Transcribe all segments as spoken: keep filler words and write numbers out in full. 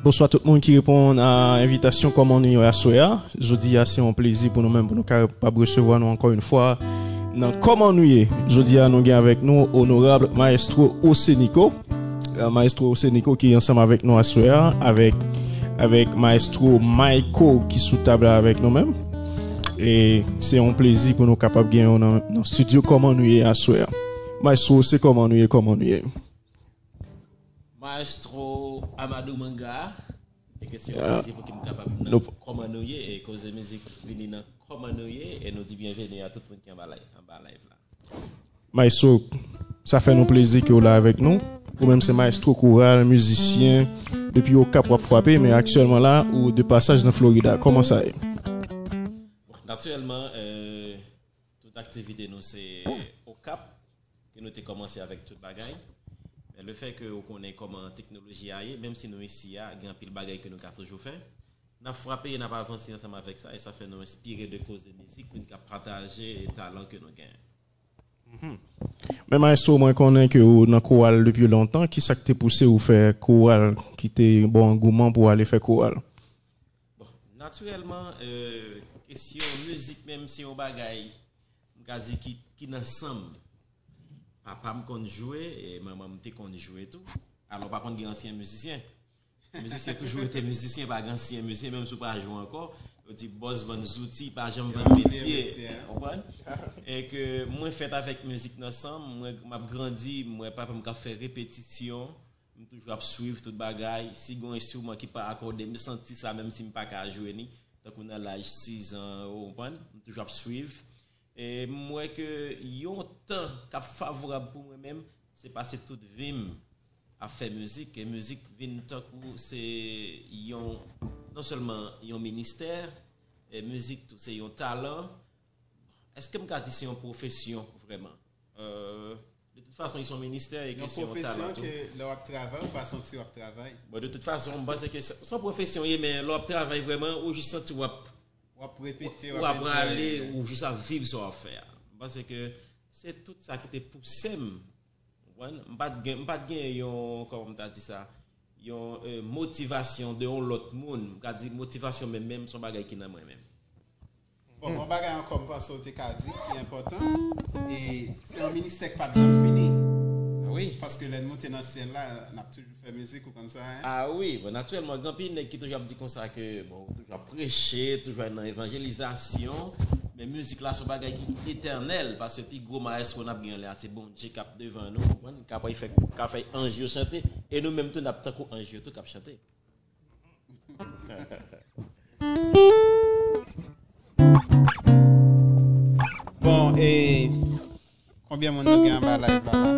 Bonswa tout moun ki reponn a envitasyon Kòman nou ye aswè a. Jodi a, se yon plezi pou nou menm pou nou kapab resevwa nou ankò yon fwa nan Kòman nou ye. Jodi a, nou gen avèk nou Onorab Maestro José Nico. Euh, Maestro José Nico ki ansanm avèk nou aswè a, avèk, avèk Maestro Maiko ki sou tab la avèk nou menm. E se yon plezi pou nou kapab gen yon nan, nan studio Kòman nou ye aswè a. Maestro, se kòman nou ye, kòman nou ye. Maestro Amadou Manga. E ke se yon plezi pou ki m kapab nan Kòman nou ye e Koze Mizik vini nan Kòman nou ye e nou di byenveni a tout moun ki anba live, anba live la. Maestro, sa fè nou plezi ke w la avèk nou. Ou menm se maestro koral, mizisyen, depi Okap w ap frape, men aktyèlman la, ou de pasaj nan Florida. Kòman sa ye? Bon, natirèlman, euh, tout aktivite nou se Okap, ke nou te kòmanse avèk tout bagay. Men le fè ke ou konnen kòman teknoloji a ye, menm si nou isi a, gen anpil bagay ke nou ka toujou fè. N ap frape e n ap avanse ansanm avèk sa, e sa fè nou enspire de Koze Mizik pou n ka pataje talan ke nou genyen. Men maestro, mwen konnen ke ou nan koral depi lontan. Kisa k te pouse ou fè koral, ki te ba w angouman pou w ale fè koral? Bon, natirèlman, euh, kesyon mizik menm se yon bagay, m ka di ki, ki nan san m. Papa m konn jwe, e manman m te konn jwe tou. Alò, pa konn gen ansyen mizisyen. Mizisyen toujou rete mizisyen, pa gen ansyen mizisyen, menm si w pa jwe ankò. Yo di bòs vann zouti, pa janm vann metye. Konprann? E ke mwen fèt avèk mizik nan san m, mwen m ap grandi, m wè papa m k ap fè repetisyon, m toujou ap swiv tout bagay. Si gen yon enstriman ki pa akòde, m santi sa menm si m pa ka jwe ni, tankou nan laj sizan, ou konprann? M toujou ap swiv. E m wè ke yon tan k ap favorab pou mwen menm, se pase tout vi m ap fè mizik, e mizik vin tankou se yon, non sèlman yon ministè, e mizik tou se yon talan. Èske m ka di se yon pwofesyon vrèman? Euh, de tout fason, li se yon ministè e ke se yon talan tou. Yon pwofesyon ke lè w ap travay, ou pa santi w ap travay. Bon, de tout fason, m panse ke se se yon pwofesyon ye, men lè w ap travay vrèman, ou jis santi w ap w ap repete, w ap prale, ou jis ap viv sa w ap fè a. M panse ke se tout sa ki te pouse m. Ou konprann? M pa t gen, m pa t gen yon, kòman m ta di sa, yon euh, motivasyon de yon lòt moun. M ka di motivasyon menm menm, se yon bagay ki nan mwen menm. Bon, yon bagay ankò m panse w te ka di ki enpòtan, e se yon ministè k p ap janm fini. Ah wi. Paske lè n moute nan syèl la, n ap toujou fè mizik, ou konn sa, hein? Ah wi, bon, natirèlman, gen anpil nèg ki toujou ap di konsa ke, bon, ou toujou ap preche, toujou nan evanjelizasyon, men mizik la se yon bagay ki etènèl, paske pi gwo maestro n ap gen lè a se Bondye k ap devan nou, ou konprann, k ap fè, k ap fè anj yo chante, e nou menm tou n ap tankou anj yo tou k ap chante. Bon, e konbyen moun nou gen anba live la la?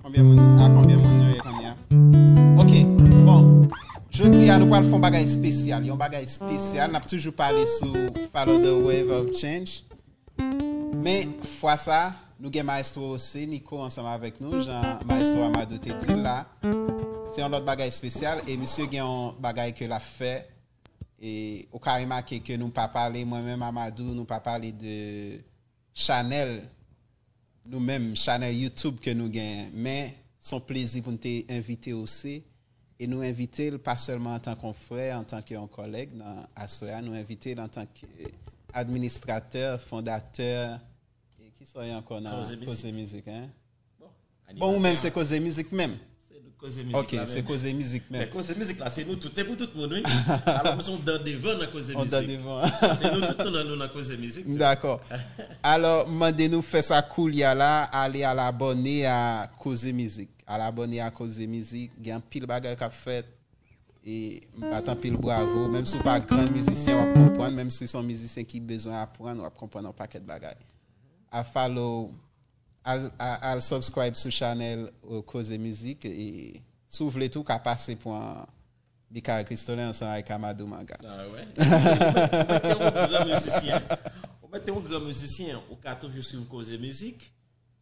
Konbyen moun, a konbyen moun nou ye kounye a? Ok, bon. Jodi a nou pral fè yon bagay espesyal, yon bagay espesyal. N ap toujou pale sou Follow the Wave of Change. Men fwa sa, nou gen Maestro José Nico ansanm avèk nou, jan Maestro Amadou te di l la. Se yon lòt bagay espesyal e misye gen yon bagay ke l ap fè. E ou ka remake ke nou pa pale, mwen menm Amadou, nou pa pale de chanèl nou menm, chanèl YouTube ke nou genyen. Men se yon plezi pou n te envite José. E nou envite l pa sèlman antanke yon frè, antanke yon kòlèg nan aswè a, nou envite l antanke administratè, fondatè, e kisa w ye ankò nan Koze Mizik, hein? Bon, ou menm se Koze Mizik menm? Se nou Koze Mizik la menm. Ok, se Koze Mizik menm. Men Koze Mizik la, se nou tout, se pou tout moun, wi. Alò, m se yon dan devan nan Koze Mizik. Yon dan devan. Se nou tout nou nan, nou nan Koze Mizik. Dakò. Alò, m mande nou fè sa koulye a la, ale al abòne a Koze Mizik. Al abòne a Koze Mizik, gen anpil bagay k ap fèt. E m bat anpil bravo, menm si w pa gran mizisyen, w ap konprann, menm si se yon mizisyen ki bezwen aprann, w ap konprann yon pakèt bagay. Al follow, al, al, al subscribe sou chanèl euh, Koze Mizik, e si w vle tou, w ka pase pran Michael Christolin ansanm avèk Amadou Manga. Ah ouais. Ou mèt te yon gran mizisyen. Ou mèt te yon gran mizisyen, ou ka toujou swiv Koze Mizik.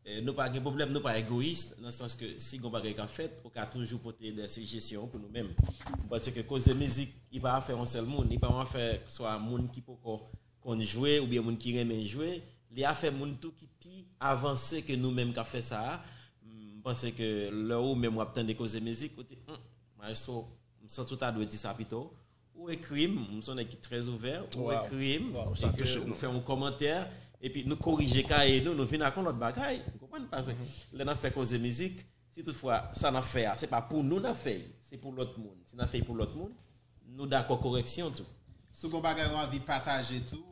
E, nou pa gen pwoblèm, nou pa egoyis, nan sans ke si gon bagay k ap fèt, ou ka toujou pote de sijesyon pou nou menm. M panse ke Koze Mizik, li pa afè yon sèl moun, li pa yon afè swa moun ki poko konn jwe oubyen moun ki renmen jwe, li afè moun tou ki pi avanse ke nou menm k ap fè sa a. M panse ke lè ou menm w ap tande koze mizik, ou di, "Hmm, maestro, m santi w ta dwe di sa pito." Ou ekri m, m se yon nèg ki trè ouvè, ou ekri m, e ke ou fè yon kòmantè, epi nou korije kaye nou, nou vin ak yon lòt bagay. Ou konprann? Paske lè n ap fè koze mizik, si toutfwa sa n ap fè a, se pa pou nou n ap fè l, se pou lòt moun. Si n ap fè l pou lòt moun, nou dakò korèksyon tou. Si w gen yon bagay ou anvi pataje tou,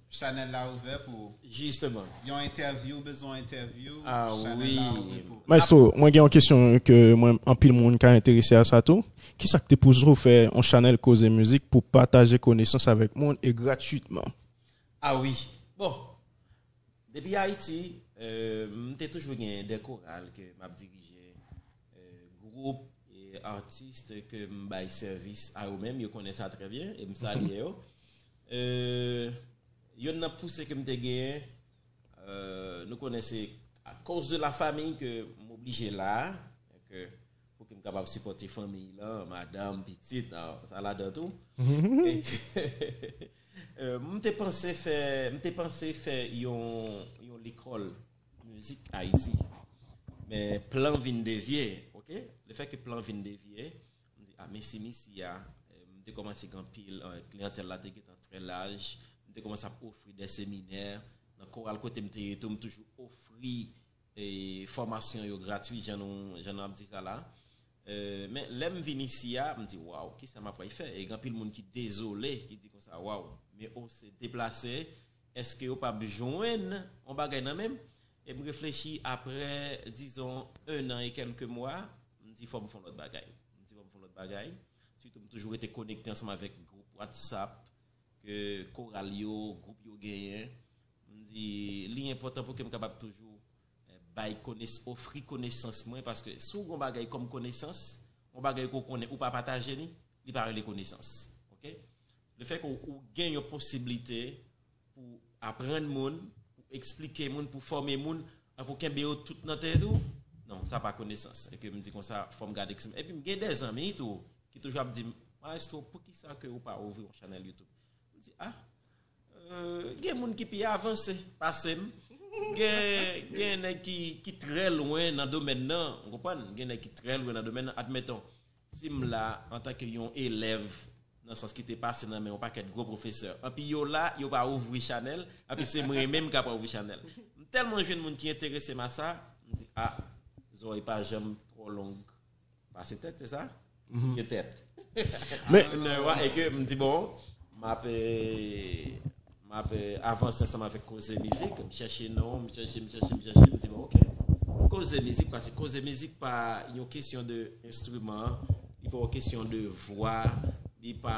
chanèl la ouvè pou ou. Jisteman. Yon entèvyou, bezwen entèvyou, ah, chanèl la ouvè pou ou. Maestro, mwen gen yon kesyon ke mwen, anpil moun ka enterese a sa tou. Kisa k te pouse w fè yon chanèl koze mizik pou pataje konesans avèk moun e gratwitman? Ah wi. Bon, depi Ayiti, euh, m te toujou gen de koral ke m ap dirije, euh, gwoup e atis ke m bay sèvis a yo menm, yo konnen sa trè byen, e m salye yo. Euh, yonn nan pouse ke m te genyen, euh, nou konnen se akoz de la famiy ke m oblije la, ke pou ke m kapab sipòte fanmiy lan, madanm, pitit, ah, sa ladan tou. E ke, euh, m te panse fè, m te panse fè yon, yon lekòl mizik Ayiti. Men plan vin devye, oke? Lefètke plan vin devye, m di, ah, men si m isi a, eh, m te kòmanse gen anpil, eh, kliyantèl la te gentan trè laj, m te kòmanse ap ofri de seminè, nan koral kote m te ye tou, m toujou ofri, eh, fòmasyon yo gratwi, jan nou, jan nou ap di sa la. Eh, men lè m vin isi a, m di, waw, kisa m ap pral fè? E gen anpil moun ki dezole, ki di konsa, waw, men ou se deplase, èske ou p ap jwenn yon bagay nan men m? E m reflechi apre, dizon, en an e kèlke mwa, m di fò m fè yon lòt bagay. M di fò m fè yon lòt bagay. Sitou m toujou rete konekte ansanm avèk gwoup WhatsApp ke koral yo, gwoup yo genyen. M di li enpòtan pou ke m kapab toujou, eh, bay kones-, ofri konesans mwen, paske si w gen yon bagay kòm konesans, yon bagay ke w konnen ou pa pataje li, li pa rele konesans. Oke? Lefètke w, ou gen yon posiblite pou aprann moun, pou eksplike moun, pou fòme moun, pou kenbe yo tout nan tèt ou, non, sa pa konesans. E ke m di konsa, fò m gade ki... Epi m gen de zanmi tou ki toujou ap di m, "Maestro, poukisa ke ou pa ouvri yon chanèl YouTube?" M di, ah, euh, gen moun ki pi avanse pase m. Gen, gen nèg ki, ki trè lwen nan domèn nan, ou konprann? Gen nèg ki trè lwen nan domèn nan. Admeton, si m la antanke yon elèv, nan sans ki te pase nan men yon pakèt gwo pwofesè. Anpi yo la, yo pa ouvri chanèl, anpi se mwen menm k ap ouvri chanèl. M tèlman jwenn moun ki enterese m a sa, m di, ah, zòrèy pa janm twò long pase tèt, se sa? Petèt. Men, e ke m di, bon, m ap, eh, m ap, eh, avanse ansanm avèk koze mizik, m chèche non, m chèche, m chèche, m chèche, m di, bon, oke. Koze mizik, paske koze mizik pa yon kesyon de enstriman, li pa yon kesyon de vwa, li pa,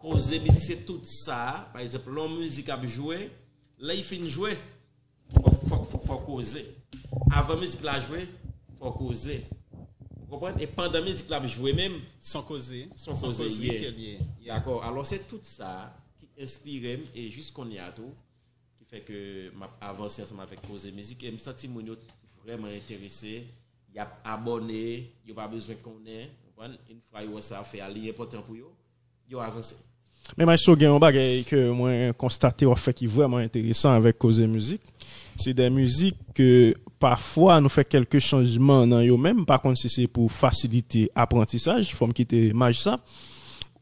koze mizik se tout sa, pa egzanp, lè yon mizik ap jwe, lè l fin jwe, fòk, fòk, fòk, fòk koze. Avan mizik la jwe, fòk koze. Ou konprann? E pandan mizik la ap jwe menm, se yon koze, se yon koze, koze, yeah, ke l ye. Yeah. Dakò. Alò, se tout sa ki enspire m, e jis kounye a tou, ki fè ke m ap avanse ansanm avèk koze mizik, e m santi moun yo vrèman enterese, y ap abòne, yo pa bezwen konnen, ou konprann? Yon fwa yo wè sa ap fè a, li enpòtan pou yo, yo avanse. Men Maestro, gen yon bagay ke mwen konstate w ap fè ki vrèman enteresan avèk koze mizik. Se de mizik ke pafwa nou fè kèlke chanjman nan yo menm, m pa konn si se pou fasilite aprantisaj, fò m kite maj sa,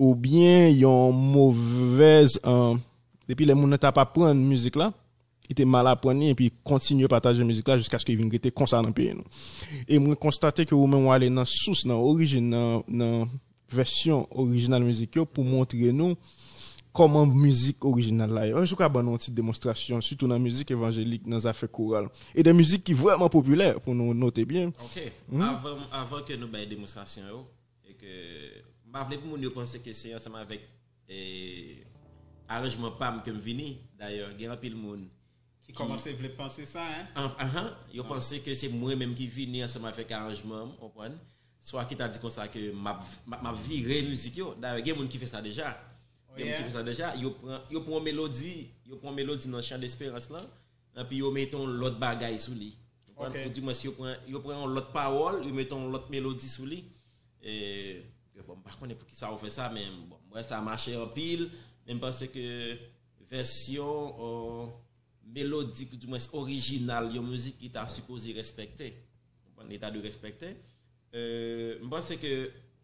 oubyen yon movèz, eh, depi lè moun nan t ap aprann mizik la, li te mal aprann li, epi kontinye pataje mizik la jiskaske li vin rete konsa nan peyi nou. E mwen konstate ke ou menm w ale nan sous, nan orijin, nan, nan vèsyon orijinal mizik yo pou montre nou kòman mizik orijinal la ye. Èske w ka ban nou yon ti demonstrasyon, sitou nan mizik evanjelik, nan zafè koral, e de mizik ki vrèman popilè, pou nou note byen? Oke. Avan, avan ke nou bay demonstrasyon yo, e ke m pa vle pou moun yo panse ke se ansanm avèk, eh, aranjman pa m ke m vini. Dayè, gen anpil moun ki kòmanse vle panse sa, en? An-, ahan, yo panse ke se mwen menm ki vini ansanm avèk aranjman, w konprann? Swa ki ta di konsa ke m ap, m ap, m ap vire mizik yo. Dayè, gen moun ki fè sa deja. Gen moun ki fè sa deja. Yo pran, yo pran yon melodi, yo pran yon melodi nan Chan Desperans lan, epi yo mete yon lòt bagay sou li. Ou konprann? Ou dimwens, yo pran, yo pran yon lòt pawòl, yo mete yon lòt melodi sou li. E, bon, m pa konnen poukisa yo fè sa, men, bon, m wè sa mache anpil, men m panse ke vèsyon, eh, melodik, ou dimwens orijinal, yon mizik ki ta sipoze respekte. Bon, li ta dwe respekte. Euh, m panse ke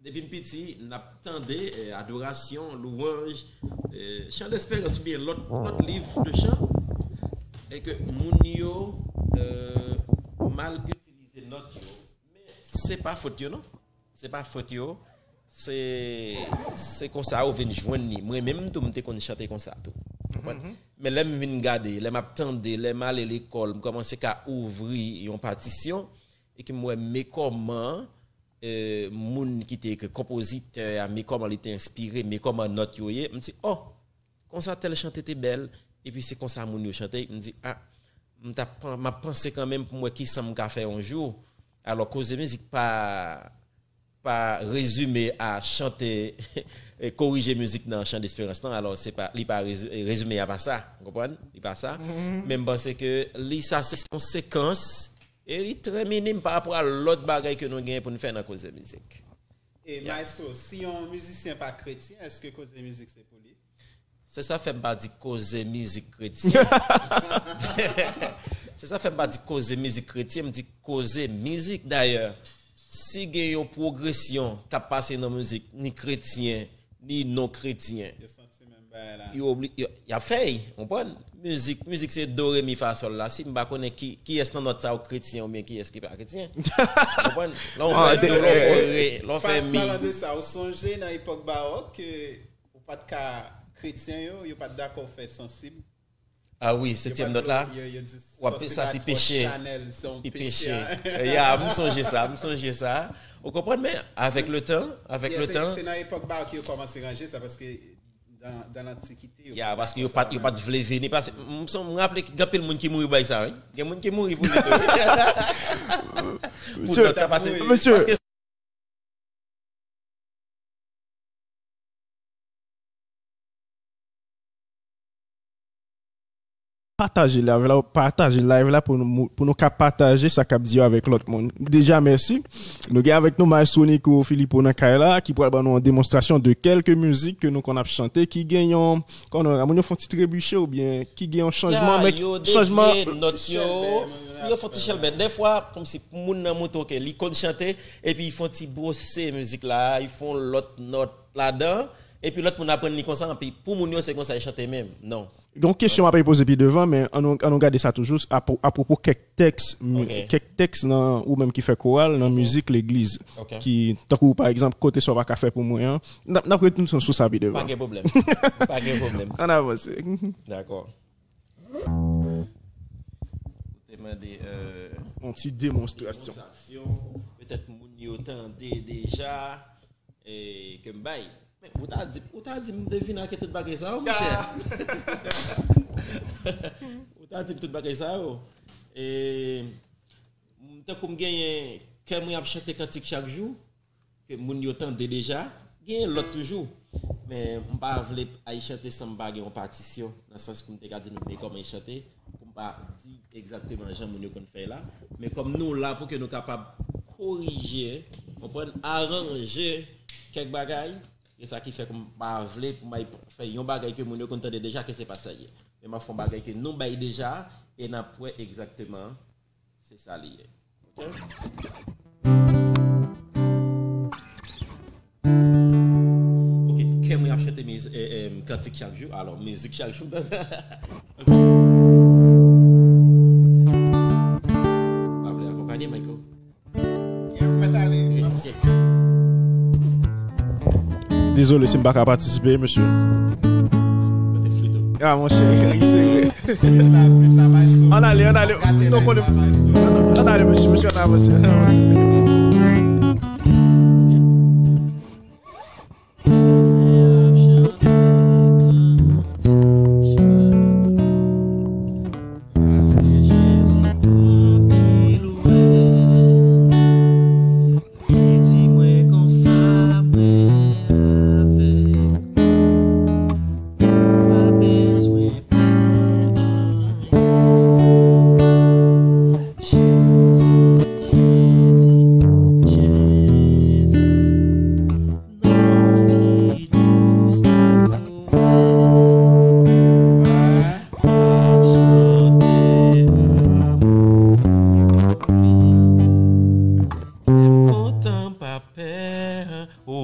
depi m piti, n ap tande, euh, adorasyon, louwanj, euh, chan desperans oubyen lòt, lòt liv de chan, e ke moun yo, euh, mal itilize nòt yo. Men se pa fòt yo, non. Se pa fòt yo. Se, se konsa yo vin jwenn li. Mwen menm tou, m te konn chante konsa tou. Konprann? Men lè m vin gade, lè m ap tande, lè m ale lekòl, m kòmanse ka ouvri yon patisyon, e ke m wè men kòman, euh, moun ki te ekri, konpozitè a, men kòman li te enspire, men kòman nòt yo ye, m di, oh, konsa tèl chante te bèl, epi se konsa moun yo chante, m di, ah, m t ap pan-, m ap panse kanmenm pou m wè kisa m ka fè yon jou. Alò, Koze Mizik pa, pa rezime a chante, e korije mizik nan Chan Desperans lan. Alò, se pa, li pa rezi-, rezime a pa sa, w konprann? Li pa sa. Men m panse ke li sa se yon sekans, e li trè minim pa rapò a lòt bagay ke nou gen pou n fè nan Koze Mizik. E maestro, si yon mizisyen pa kretyen, èske Koze Mizik se pou li? Se sa fè m pa di Koze Mizik kretyen. Se sa fè m pa di Koze Mizik kretyen, m di Koze Mizik. Dayè, si gen yon pwogresyon k ap pase nan mizik, ni kretyen, ni non kretyen, yo obli-, yo, y ap fè y, w konprann? Mizik, mizik se do, re, mi, fa, sòl, la, si. M pa konnen ki, kiyès nan nòt sa yo kretyen oubyen kiyès ki pa kretyen. W konprann? Lè w fè do, lè w fè re, lè w fè mi. Palan de sa, ou sonje nan epòk bawòk ke ou pa t ka, kretyen yo, yo pa t dakò fè sansib. Ah wi, setyèm nòt la. W ap sa se peche. Li peche. Ya, m sonje sa, m sonje sa. Ou konprann, men avèk le tan, avèk le tan. Se nan epòk bawòk yo kòmanse ranje sa, paske dan, dan lantikite, yo pa t dakò sa. Ya, paske yo pa t, yo pa t vle vini, paske m, m, m raple gen anpil moun ki mouri bay sa, wi. Gen moun ki mouri pou li tou. Pou nòt sa, paske, paske pataje live la, pataje live la pou nou, pou nou ka pataje sa k ap di yo avèk lòt moun. Deja, mèsi. Nou gen avèk nou Maestro Nico Filipo nan kay la, ki pral ban nou yon demonstrasyon de kèlke mizik ke nou konn ap chante, ki gen yon, kòman, moun yo fè yon ti trebiche oubyen ki gen yon chanjman, men chanjman. Yo devye nòt yo, yo fè yon ti chèlbè. Dèfwa, kòmsi pou moun nan montre w ke li konn chante, epi y fè yon ti bwose mizik la, y fè yon lòt nòt ladan, epi lòt moun aprann li konsa, epi pou moun yo, se konsa y chante menm. Non. Gen yon kesyon m ap poze pi devan, men ann nou, ann nou gade sa toujou, apwo-, apwopo kèk tèks, kèk tèks nan, ou menm ki fè koral, nan mizik legliz, ki, tankou, pa egzanp, kote sa w pa ka fè pou mwen an. N ap, n ap retounen sou sa pi devan. Pa gen pwoblèm. Pa gen pwoblèm. Ann avanse. Dakò. Ou te mande, euh, yon ti demonstrasyon. Demonstrasyon. Petèt moun yo tande deja. E, ke m bay. Men, ou ta di, ou ta di m devine ak tout bagay sa yo, monchè. Ou ta di m tout bagay sa yo. E, m, tankou m genyen, kè mwen ap chante kantik chak jou, ke moun yo tande deja, genyen lòt toujou. Men, m pa vle al chante san m pa gen yon patisyon, nan sans pou m te ka di nou, men kòman y chante, pou m pa di egzakteman jan moun yo konn fè la. Men kòm nou la pou ke nou kapab korije, konprann, aranje kèk bagay, e sa ki fè ke m pa vle pou m al fè yon bagay ke moun yo konn tande deja ke se pa sa l ye. Men m ap fè yon bagay ke nou bay deja, e n ap wè egzakteman se sa li ye. Ok? Ok, kè mwen ap chante miz-, eh, eh, kantik chak jou. Alò, mizik chak jou. Ok. Pa vle akonpanye, Michael. Dezole si m pa ka patisipe, mesye. Kote flit ou? Ah, monchè, li sere. Ann ale, ann ale. Nou konnen. Ann ale, mesye, mesye, ann avanse, ann avanse.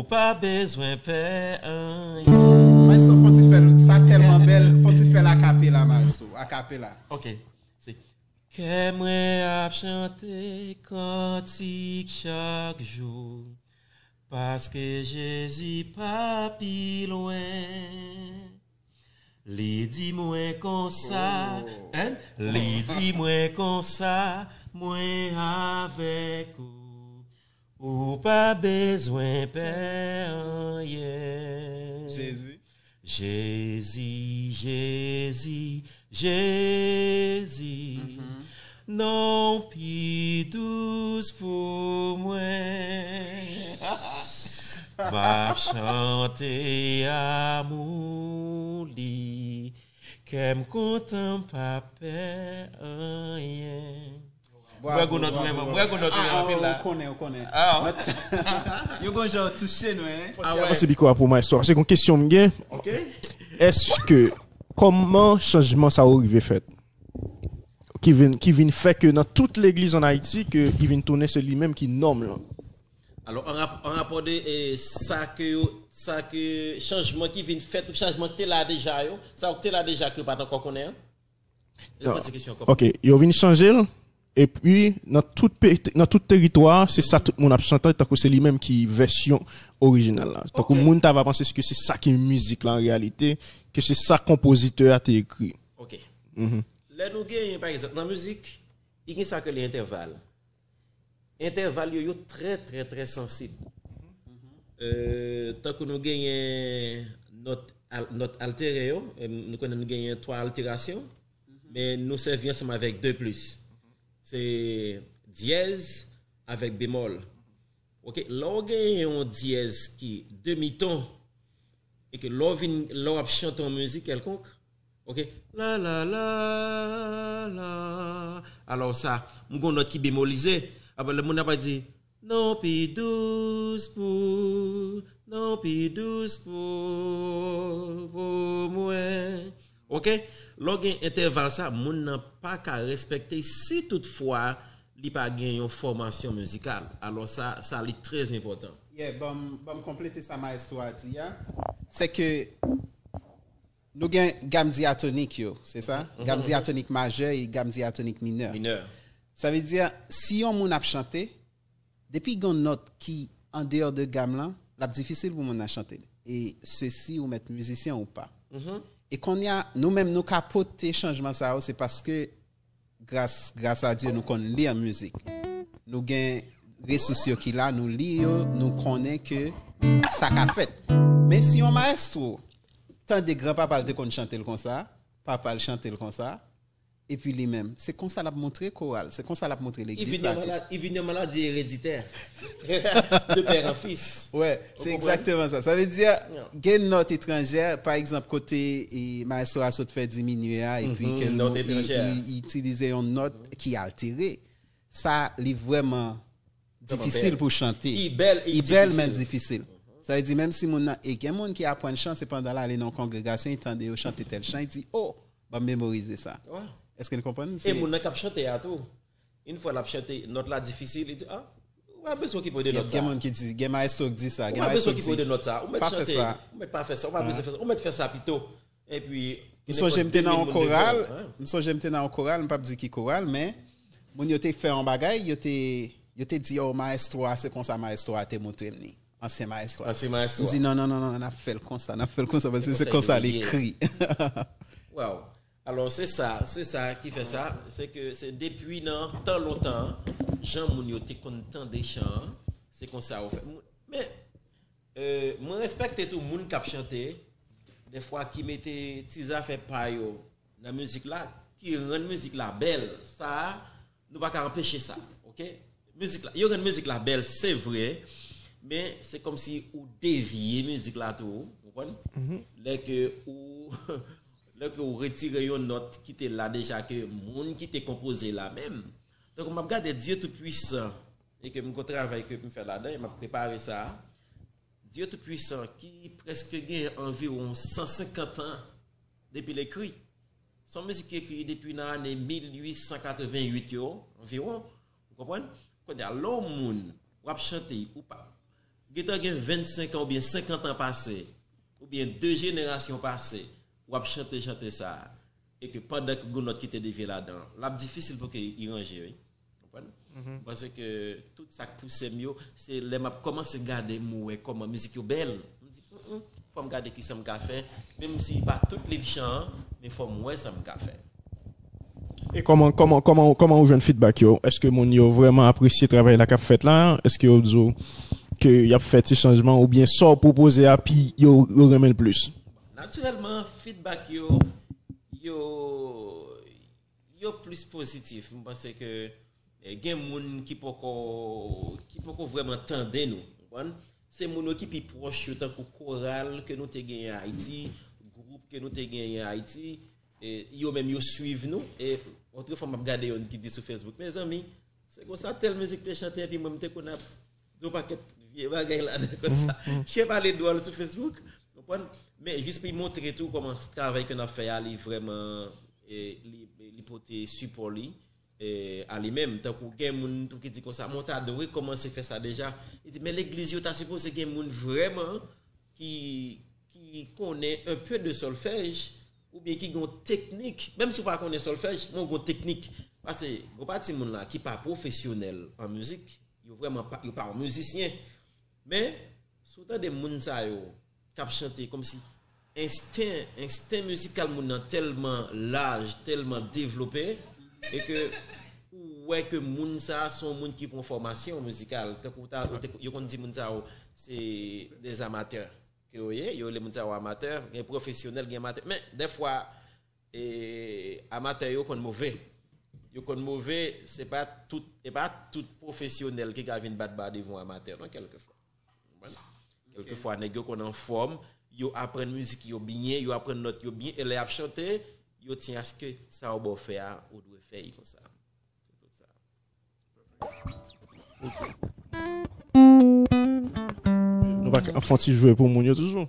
Pa bezwen pè anyen. Maestro, fon ti fè l, sa tèlman bèl, fon ti fè l akapela, maestro, akapela. Ok, se kè mwen ap chante kantik chak jou, paske Jezi pa pi lwen. Li di mwen konsa, oh, hein? Li di mwen konsa, mwen avèk ou. Ou pa bezwen pè anyen. Jezi. Jezi, Jezi, Jezi. Mhm. Non pi dous pou mwen. M ap chante amou li. Kè m kontan, m pa pè anyen. Mwen gwo nòt mwen, mwen gwo nòt mwen anpil la. Ou konnen, ou konnen. Ah. Yo gon jan touche nou, hein? Ah ouais. Mwen se mikwo a pou maestro. Se yon kesyon m gen. Ok. Èske, kòman chanjman sa yo rive fèt? Ki vin, ki vin fè ke nan tout legliz an Ayiti, ke li vin tounen se li menm ki nonm lan. Alò, an rap-, an rapò de, eh, sa ke yo, sa ke chanjman ki vin fèt, ou chanjman ki te la deja yo, sa yo ki te la deja ke yo pa t ankò konnen an? Repoze kesyon ankò. Ok, yo vin chanje l, epi nan tout pe-, nan tout teritwa, se sa tout moun ap chante, tankou se li menm ki vèsyon orijinal la. Tankou moun ta va panse ke se sa ki mizik la an reyalite, ke se sa konpozitè a te ekri. Ok. Mhm. Lè nou genyen, pa egzanp, nan mizik, li gen sa ke li entèval. Entèval yo, yo trè, trè, trè sansib. Euh, tankou nou genyen nòt al-, nòt altere yo, e nou konnen nou genyen twa alterasyon, men nou sèvi ansanm avèk de plis. Se dyèz avèk bemòl. Ok, lè w genyen yon dyèz ki demi ton, e ke lè w vin, lè w ap chante yon mizik kèlkonk, ok, la, la, la, la. Alò sa, m gon nòt ki bemolize. Apre, lè moun nan pa di, non pi dous pou, non pi dous pou, pou mwen. Ok? Lè w gen entèval sa, moun nan pa ka respekte si toutfwa li pa gen yon fòmasyon mizikal. Alò sa, sa li trè enpòtan. Yeah, ban m, ban m konplete sa maestro a di a. Se ke nou gen gam dyatonik yo, se sa? Mhm, gam dyatonik majè e gam dyatonik minè. Minè. Sa vle di, si yon moun ap chante, depi gen yon nòt ki andeyò de gam lan, l ap difisil pou moun nan chante l. E se si ou mèt mizisyen ou pa. Mhm. E kounye a, nou menm nou ka pote chanjman sa yo, se paske gras, gras a Dye, nou konn li an mizik. Nou gen resous yo ki la, nou li yo, nou konnen ke sa ka fèt. Men si yon maestro tande granpapa l te konn chante l konsa, papa l chante l konsa, epi li menm, se konsa l ap montre koral, se konsa l ap montre legliz la tou. Li vin yon maladi ereditè. De père en fils. Wè, se egzakteman sa. Sa vle di, gen nòt etranjè, pa egzanp, kote e, maestro a sot fè diminye a, epi ke nou, li, li itilize yon nòt ki altere. Sa, li vrèman difisil pou chante. Li bèl, men difisil. Sa vle di, menm si moun nan, e gen moun ki aprann chan, se pandan l ale nan yon kongregasyon, li tande yo chante tèl chan, li di, oh, ban m memorize sa. Èske n konprann? E moun nan k ap chante a tou, yon fwa l ap chante, nòt la difisil, li di, ah, ou pa bezwen okipe w de nòt sa. Gen moun ki di, gen maestro ki di sa, gen maestro ki di, ou pa fè sa, ou mèt pa fè sa, ou pa bezwen fè sa, ou mèt fè sa pito. Epi, m sonje m te nan yon koral, m sonje m te nan yon koral, m p ap di ki koral, men moun yo te fè yon bagay, yo te, yo te di, oh, maestro a, se konsa maestro a te montre m li. Ansyen maestro a. Ansyen maestro a. M di, non, non, non, non, n ap fè l konsa, n ap fè l konsa, paske se konsa l ekri. Wow. Alò, se sa, se sa ki fè sa, se ke se depi nan tan lontan, jan moun yo te konn tande chan an, se konsa yo fè. Men, euh, mwen respekte tou moun k ap chante, dèfwa ki mete ti zafè pa yo nan mizik la, ki rann mizik la bèl. Sa, nou pa ka anpeche sa, ok? Mizik la, yo rann mizik la bèl, se vre, men se kòmsi ou devye mizik la tou, ou konprann? Mhm. Lè ke ou, lè ke ou retire yon nòt ki te la deja, ke moun ki te konpoze la menm. Donk, m ap gade Dye Toupuisan, e ke m gon travay ke m fè ladan, e m ap prepare sa. Dye Toupuisan, ki prèske gen anviwon san senkant an depi l ekri. Se yon mizik ki ekri depi nan ane mil uit san katreven uit yo, anviwon. Ou konprann? Kounye a, lè yon moun, w ap chante, ou pa, Gentan gen vennsenk an oubyen senkant an pase, oubyen de jenerasyon pase, w ap chante chante sa a, e ke pandan ke gon lòt ki te devye ladan, l ap difisil pou ke li ranje, wi. Konprann? Mwen panse ke tout sa k pouse m yo, se lè m ap kòmanse gade, m wè kòman mizik yo bèl. M di, "Mm, mm, fò m gade kisa m ka fè," menm si pa tout liv chan an, men fò m wè sa m ka fè. E kòman, kòman, kòman, kòman ou jwenn feedback yo? Èske moun yo vrèman apresye travay la k ap fèt la? Èske yo di w ke y ap fè ti chanjman oubyen sa w pwopoze a pi yo, yo renmen l plis? Natirèlman, feedback yo, yo, yo plis pozitif. M panse ke, eh, gen moun ki poko, ki poko vrèman tande nou, konprann? Se moun yo ki pi pwòch yo, tankou koral ke nou te genyen Ayiti, gwoup ke nou te genyen Ayiti, e yo menm yo swiv nou. E otrefwa m ap gade youn ki di sou Facebook, "Mezanmi, se konsa tèl mizik te chante, epi mwen m te konn ap di yon pakèt vye bagay ladan konsa." Chen pale dwòl sou Facebook, konprann? Men jis pou montre tou kòman travay ke n ap fè a, li vrèman, e, li, li pote sipò li, e, a li menm. Tankou gen moun tou ki di konsa, "Mwen ta dwe kòmanse fè sa deja." Li di, "Men legliz yo ta sipoze gen moun vrèman ki, ki konnen un peu de solfèj, oubyen ki gen yon teknik, menm si w pa konnen solfèj, men w gen yon teknik." Paske gon pati moun la ki pa pwofesyonèl an mizik, yo vrèman pa, yo pa yon mizisyen. Men, si w tande moun sa yo k ap chante kòmsi ensten, ensten mizikal moun nan tèlman laj, tèlman devlope, e ke ou wè ke moun sa a se yon moun ki pran fòmasyon mizikal. Tankou ta, ou te, yo konn di moun sa yo se des amateurs ke yo ye, yo rele moun sa yo amatè, gen pwofesyonèl, gen amatè. Men, dèfwa, e, amatè yo konn move. Yo konn move, se pa tout, e pa tout pwofesyonèl ki ka vin bat ba devan yon amatè, non, kèlkefwa. Konprann? Kèlkefwa, nèg yo konn anfòm, yo aprann mizik yo byen, yo aprann nòt yo byen, e lè y ap chante, yo tyen aske sa yo ba w fè a, ou dwe fè l konsa. Se tout sa. Nou pa ka fè yon ti jwe pou moun yo toujou.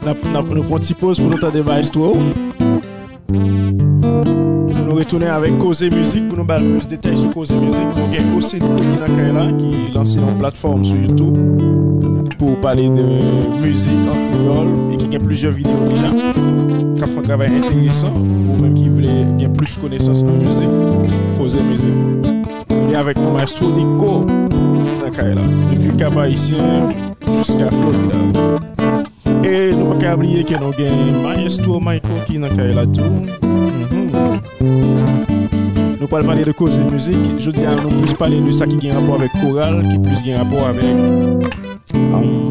N ap, n ap, nou pran ti poz pou nou tande maestro. Pou nou retounen avèk Koze Mizik, pou nou ba l plis detay sou Koze Mizik. Nou gen Osenko ki nan kay la, ki lanse yon platfòm sou YouTube pou pale de mizik an kreyòl e ki gen plizyè videyo deja, k ap fè yon travay enteresan. Ou menm ki vle gen plis konesans an mizik, Koze Mizik. E avèk nou, Maestro Nico, ki nan kay la. Depi Kap Ayisyen jiska Florida. E nou pa ka bliye ke nou gen Maestro Michael ki nan kay la tou. Mhm. Nou pral pale de Koze Mizik. Jodi a, nou plis pale de sa ki gen rapò avèk koral, ki plis gen rapò avèk, hmm,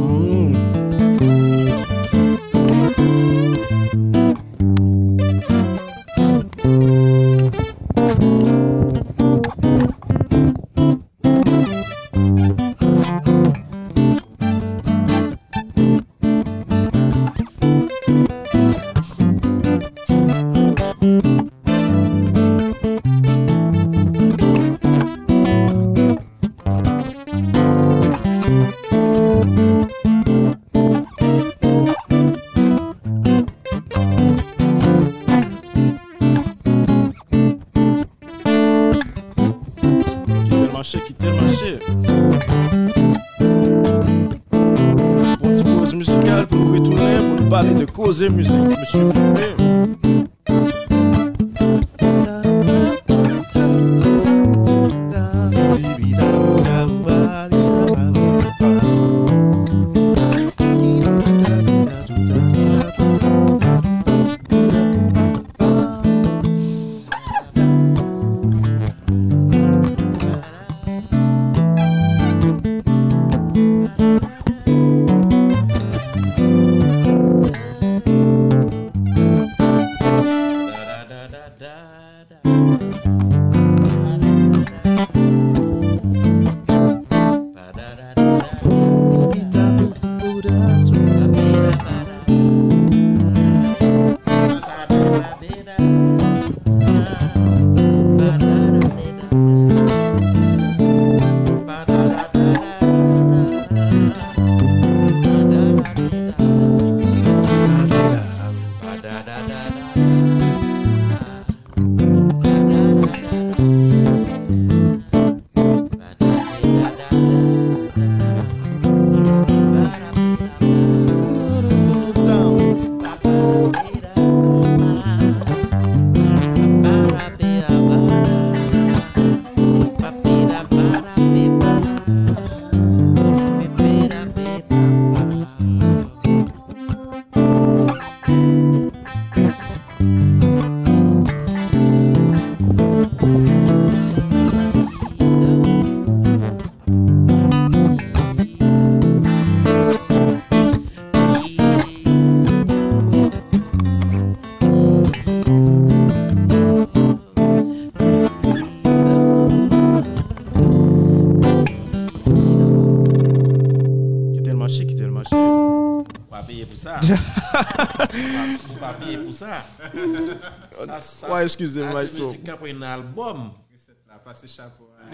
Poze mizik, mesye, fè. Kite l mache, kite l mache. Ou pa peye pou sa. Ou pa, ou pa peye pou sa. Sa, sa, Wa, eskize m, sa se maestro. Mizik k ap nan albòm. Resèt la, pase chapo a.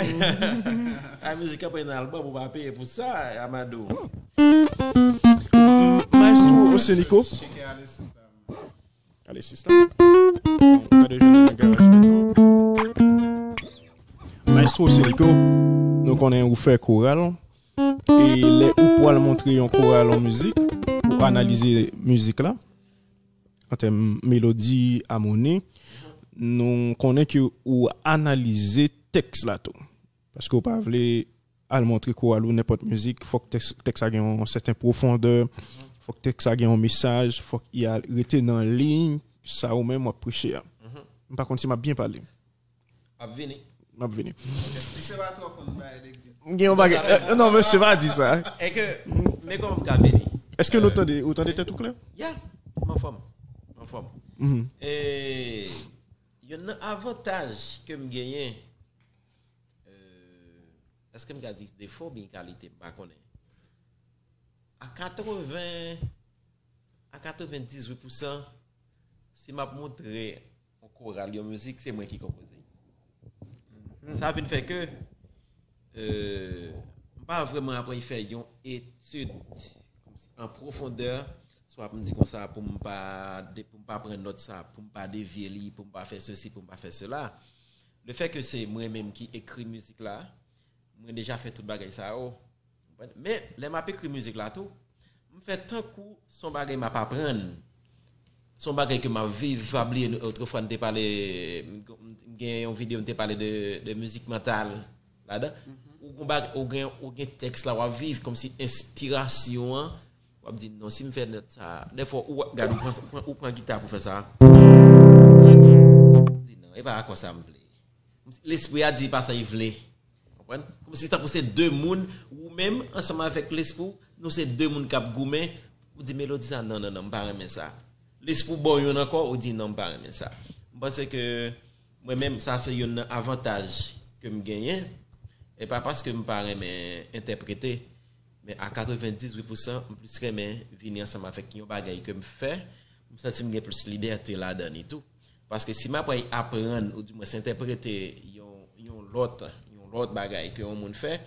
A mizik k ap nan albòm, ou pa peye pou sa, Amadou. Maestro Oceanico. Cheke ale sista. Ale sista. Bon, gade jwenn nan garaj pito. Maestro Oceanico, nou konnen ou fè koral. E lè ou pral montre yon koral yon mizik, ou analize mizik la, an tèm melodi, amoni, nou konnen ke ou analize tèks la tou. Paske ou pa vle al montre koral ou nenpòt mizik, fòk tèks, tèks la gen yon sèten pwofondè, fòk tèks la gen yon mesaj, fòk i al rete nan liy sa ou menm w ap preche a. M pa konn si m ap byen pale. M ap vini. M ap vini. Misye pa twò konn bay legliz. M gen yon bagay. Eh, non, mesye, pa di sa. E ke, men kòman m ka vini? Èske nou tande, ou tande tèt ou klè? Ya, m anfòm. M anfòm. Mhm. E, youn nan avantaj ke m genyen, euh, èske m ka di defo oubyen kalite, m pa konnen. A katreven, a katrevendizuit pousan, si m ap montre yon koral, yon mizik, se mwen ki konpoze. Sa vin fè ke, euh, m pa vrèman aprann fè yon etid kòmsi an pwofondè, swa pou m di konsa, pou m pa de-, pou m pa pran nòt sa, pou m pa devye li, pou m pa fè sesi, pou m pa fè sela. Le fè ke se mwen menm ki ekri mizik la, mwen deja fè tout bagay sa yo. Men, lè m ap ekri mizik la tou, m fè tankou se yon bagay m ap aprann. Se yon bagay ke m ap viv, pa bliye, nou, otrefwa, n te pale, m, m gen yon videyo, m te pale de, de mizik mantal ladan. Ou gen bag-, ou gen, ou gen tèks la, w ap viv kòmsi enspirasyon an, w ap di, "Non, si m fè nòt sa," dèfwa, ou gade, ou pran, ou pran, ou pran gita pou fè sa. Ou di, "Non, e pa konsa m vle." Lespri a di pa sa li vle. Konprann? Kòmsi tankou se de moun, ou menm, ansanm avèk lespri w, nou se de moun k ap goumen, ou di melodi sa, "Non, non, non, m pa renmen sa." Lespri w ba w youn ankò, ou di, "Non, m pa renmen sa." M panse ke mwen menm, sa se youn nan avantaj ke m genyen. E pa paske m pa renmen entèprete, men a katrevendizuit pousan, m plis renmen vini ansanm avèk yon bagay ke m fè, m santi m gen plis libète ladan li tou. Paske si m ap aprann, oudimwens entèprete yon, yon lòt, yon lòt bagay ke yon moun fè,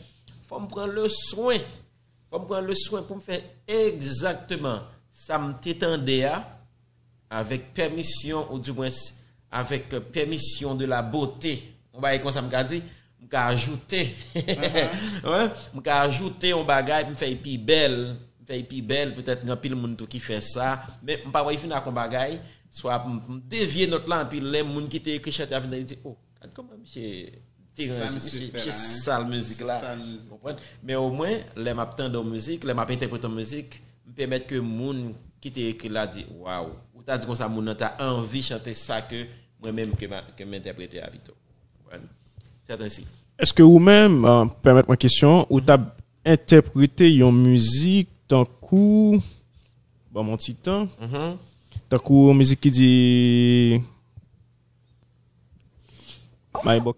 fò m pran le swen. Fò m pran le swen pou m fè egzakteman sa m te tande a, avèk pèmisyon, oudimwens avèk pèmisyon de la bote. Yon bagay konsa m ka di, m ka ajoute. Wi, m ka ajoute yon bagay pou m fè l pi bèl, fè l pi bèl, petèt gen anpil moun tou ki fè sa, men m pa wè l vin ak yon bagay, swa m, m devye nòt la, anpil lè moun ki te ekri chante a vin tande, di, oh, gad kòman misye te ranje, misye, misye sal mizik la. Konprann? Men omwen, lè m ap tande yon mizik, lè m ap entèprete yon mizik, m pèmèt ke moun ki te ekri l la di, waw, ou ta di konsa, moun nan ta anvi chante sa ke mwen menm ke m, ke m entèprete a pito. Konprann? Sèten si. Èske ou menm, euh, pèmèt mwen kesyon, ou t ap entèprete yon mizik tankou, ban m yon ti tan, tankou yon mizik ki di, Maybach.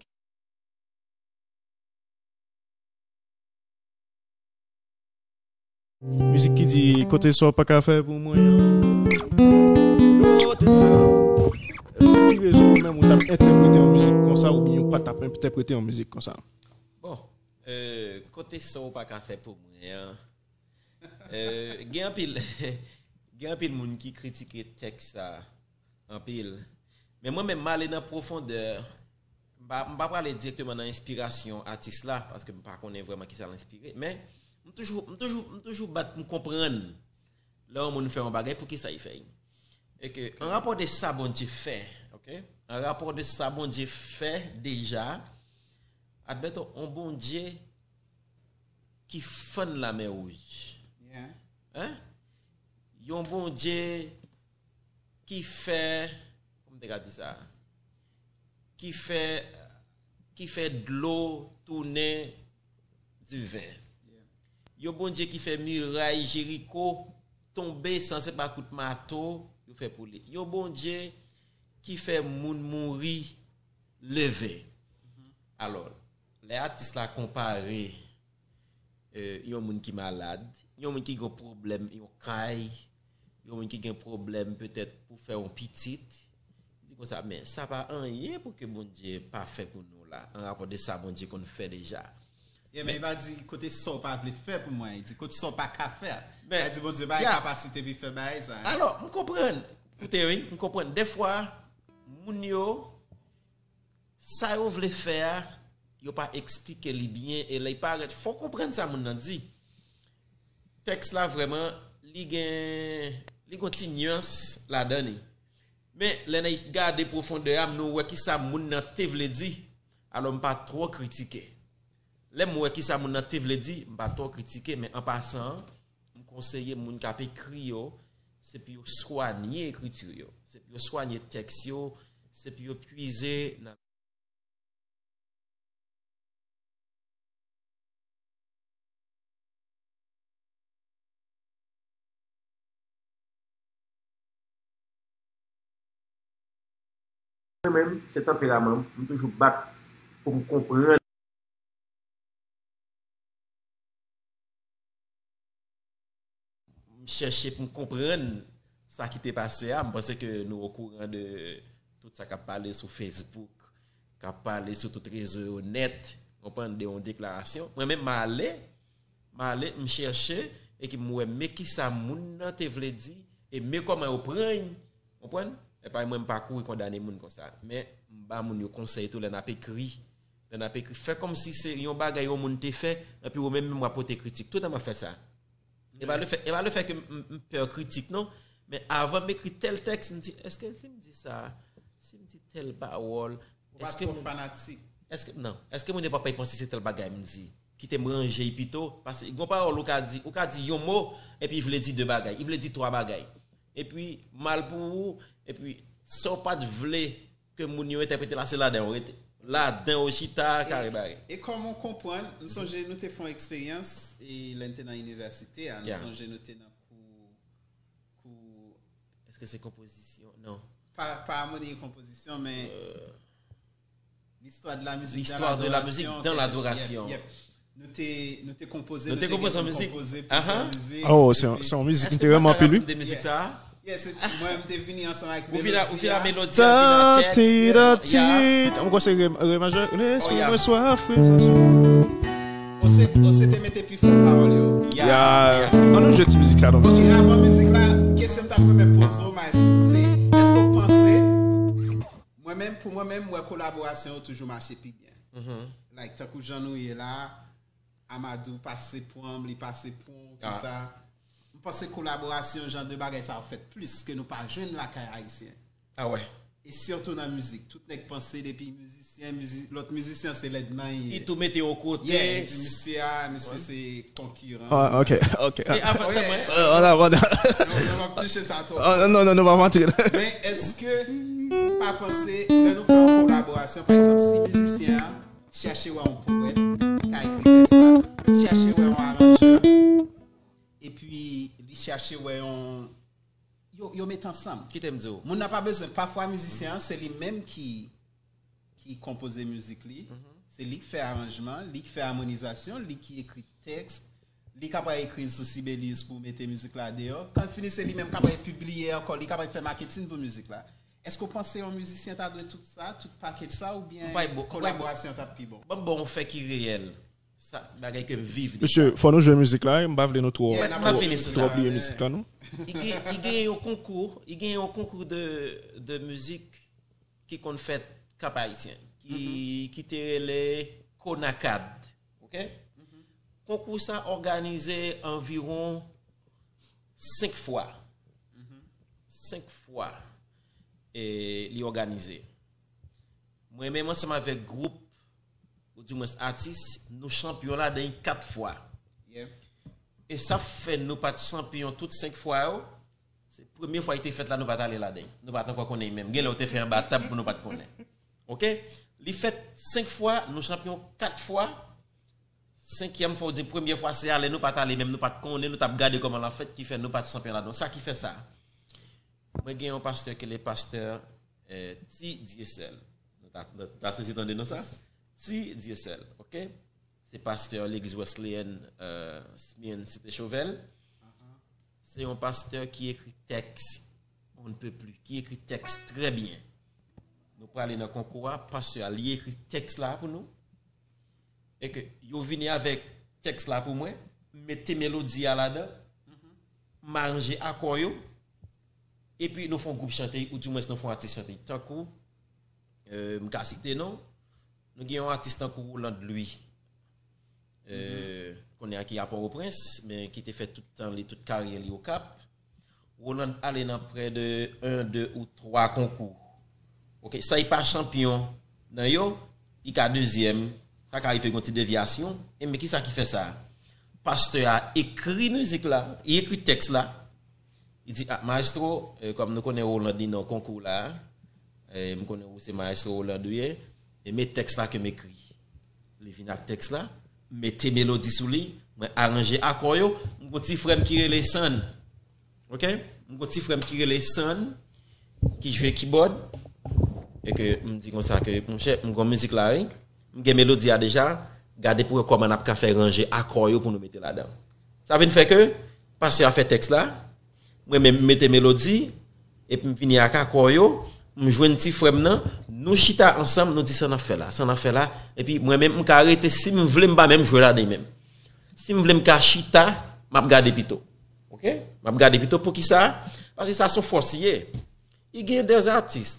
Mizik ki di, kote sa w pa ka fè pou mwen an. Kote sa. Ki rezon ou menm ou t ap entèprete yon mizik konsa oubyen ou pa t ap entèprete yon mizik konsa? Bon, euh, kote sa w pa ka fè pou mwen an. Euh, gen anpil, gen anpil moun ki kritike tèks sa anpil. Men mwen menm, m ale nan pwofondè. M pa, m pa prale dirèkteman nan enspirasyon atis la, paske m pa konnen vrèman kisa l enspire. Men, m toujou, m toujou, m toujou bat pou m konprann lè yon moun fè yon bagay, poukisa l fè l. E ke, an rapò de sa Bondye fè, ok? An rapò de sa Bondye fè deja, admeton, yon Bondye ki fann Lamè Wouj. Hein? Yon Bondye ki fè, kòman m te ka di sa? Ki fè, ki fè dlo tounen diven. Yon Bondye ki fè miray Jeriko tonbe san se pa kout mato yo fè pou li. Yon Bondye ki fè moun mouri leve. Alò, lè atis la konpare, euh, yon moun ki malad, yon moun ki gen pwoblèm, yon kay, yon moun ki gen pwoblèm petèt pou fè yon pitit, di konsa, men sa pa anyen pou ke Bondye pa fè pou nou la, an rapò de sa Bondye konn fè deja. Yeah, men li pa di kote sa w pa vle fè pou mwen, li di kote sa w pa ka fè. Men, li di Bondye bay kapasite pou fè bagay sa. Alò, m konprann. Koute, wi, m konprann. Dèfwa, moun yo, sa yo vle fè a, yo pa eksplike li byen, e lè y parèt, fò w konprann sa moun nan di. Tèks la vrèman, li gen, li gen yon ti nyans ladan li. Men, lè n gade pwofondè a, nou wè kisa moun nan te vle di, alò m pa twò kritike. Lè m wè kisa moun nan te vle di, m pa twò kritike, men an pasan, m konseye moun k ap ekri yo, se pou yo swanye ekriti yo, se pou yo swanye tèks yo, se pou yo pwize nan Mwen menm, se tanperaman m, m toujou bat pou m konprann. M chèche pou m konprann sa ki te pase a. M panse ke nou okouran de tout sa k ap pale sou Facebook, k ap pale sou tout rezo yo nèt, konprann, de yon deklarasyon. Mwen menm, m ale, m ale, m chèche, e ki m wè, men kisa moun nan te vle di, e men kòman yo pran l, konprann? E pa mwen, m pa kouri kondane moun konsa. Men, m ba moun yo konsèy tou lè n ap ekri. Lè n ap ekri, fè kòmsi se yon bagay yon moun te fè, epi ou menm, menm w ap pote kritik. Toutan m ap fè sa. E pa lefè, e pa lefè ke m, m, m pè kritik, non. Men avan m ekri tèl tèks, m di, èske si m di sa, si m di tèl pawòl, èske moun, èske, non, èske moun yo p ap panse se tèl bagay m di? Kite m ranje l pito, paske gon pawòl ou ka di, ou ka di yon mo, epi vle di de bagay, li vle di twa bagay. Epi, mal pou ou, epi, sa w pa t vle ke moun yo entèprete la, se ladan yo rete. Ladan yo chita, kare bare. E kòman w konprann, m sonje nou te fè yon eksperyans, e lè n te nan inivèsite a, m sonje nou te nan kou, kou. Èske se konpozisyon? Non. Pa, pa amoni e konpozisyon, men euh, L'histoire de la musique dans l'adoration. Yep, yep. Nou te, nou te konpoze, nou te konpoze yon mizik. Konpoze plizyè mizik. Oh, se yon, se yon mizik m te renmen anpil, wi. De mizik sa? Yeah, se, mwen, m te vini ansanm avèk melodi a. Ou vin a melodi a, vin a tèks. Tit, tit. Mwen kwè se re, re majè. Lespri mwen swaf prezans ou. Ose, Ose te mete pi fò pawòl yo. Yeah. An nou jwe ti mizik sa, non. Paske avan mizik la, kesyon m t ap renmen poze w, maestro, se, èske w panse Mwen menm, pou mwen menm, m wè kolaborasyon yo toujou mache pi byen. Like, tankou jan nou ye la, Amadou pase pran m, li pase pran w, tou sa. panse kolaborasyon, jan de bagay sa yo fèt plis ke nou pa jwenn lakay ayisyen. Ah ouais. E sitou nan mizik. Tout nèg panse depi mizisyen, mizi, lòt mizisyen se lèdman ye. Li tou mete yon kote. Yeah, di misye a, misye se konkiran. Ah, ok, ok. E avan de mwen, Euh, on a, on a... Non, nou p ap touche sa twò. Ah, non, non, nou pa antre. Men èske ou pa panse lè nou fè yon kolaborasyon, pa egzanp, si mizisyen an chèche wè yon powèt, ka ekri tèks la, chèche wè yon aranjè, epi li chèche wè yon yo, yo met ansanm. Kite m di w. Moun nan pa bezwen, pafwa mizisyen an se li menm ki ki konpoze mizik li, se li k fè aranjman, li k fè amonizasyon, li ki ekri tèks, li kapab ekri l sou Sibelius pou mete mizik la deyò. Kan l fini se li menm kapab pibliye ankò, li kapab fè maketin pou mizik la. Èske w panse yon mizisyen ta dwe tout sa, tout pakèt sa, oubyen Mwen pa bon, mwen pa kolaborasyon t ap pi bon? Ban m ba w yon fè ki reyèl. Sa bagay ke m viv. Mesye, fò nou jwe mizik la, m pa vle nou twò Yeah, Mwen n ap pa jwe fini mizik sou twò sa. bliye mizik la, non? I gen, i gen yon konkou, i gen yon konkou de, de mizik ki konn fèt Kap Ayisyen, ki, ki te rele Konakad. Ok? Konkou sa òganize anviwon senk fwa. Senk fwa e li òganize. Mwen menm ansanm avèk gwoup, ou di mwens atis, nou chanpyon ladan kat fwa. Yeah. E sa fè nou pa t chanpyon tout senk fwa yo. Se premye fwa li te fèt la, nou pa t ale ladan. Nou pa t ankò konnen menm. Gen lè yo te fè anba tab pou nou pa t konnen. Ok? Li fèt senk fwa, nou chanpyon kat fwa. Senkyèm fwa, ou di premye fwa, se ale, nou pa t ale menm, nou pa t konnen, nou t ap gade kòman l ap fèt, ki fè nou pa t chanpyon ladan. Sa ki fè sa? Mwen gen yon pastè ki le pastè eh, Ti Dieuseul. Nou ta, nou ta sezi tande non sa? Ti Dieuseul, ok? Se pastè legliz Wesleyèn eh, Smyrne Site Chauvel. Se yon pastè ki ekri tèks, on ne peut plus, ki ekri tèks trè byen. Nou prale nan konkou a, pastè a li ekri tèks la pou nou. E ke yo vini avèk tèks la pou mwen, mete melodi a ladan, m aranje akò yo, epi nou fè yon gwoup chante, ou di mwens nou fè yon atis chante. Tankou, eh, m ka site non, nou gen yon atis tankou Roland Louis. Eh, kounye a ki a Pòtoprens, men ki te fè tout tan li, tout karyè li Okap. Roland ale nan prè de en, de ou twa konkou. Ok, sa li pa chanpyon nan yo, li ka dezyèm, sa ka rive gon ti devyasyon. E men kisa ki fè sa? Pastè a ekri mizik la, li ekri tèks la. Li di, ah, maestro, eh, kòm nou konnen Roland li nan konkou la, eh, m konnen ou se maestro Roland ou ye, e men tèks la ke m ekri. Li vin ak tèks la, mete melodi sou li, mwen aranje akò yo, m gon ti frè m ki rele Sann. Ok? M gon ti frè m ki rele Sann, ki jwe kibòd, e ke m di konsa ke, monchè, m gon mizik la, wi. M gen melodi a deja, gade pou wè kòman n ap ka fè ranje akò yo pou nou mete ladan. Sa vin fè ke, pastè a fè tèks la, mwen menm m mete melodi, epi m vini ak akò yo, m jwenn ti frè m nan, nou chita ansanm, nou di sa n ap fè la, sa n ap fè la, epi mwen menm m ka rete, si m vle m pa menm jwe ladan menm. Si m vle m ka chita, m ap gade pito. Ok? M ap gade pito, poukisa? Paske sa se yon fòs li ye. I gen de atis,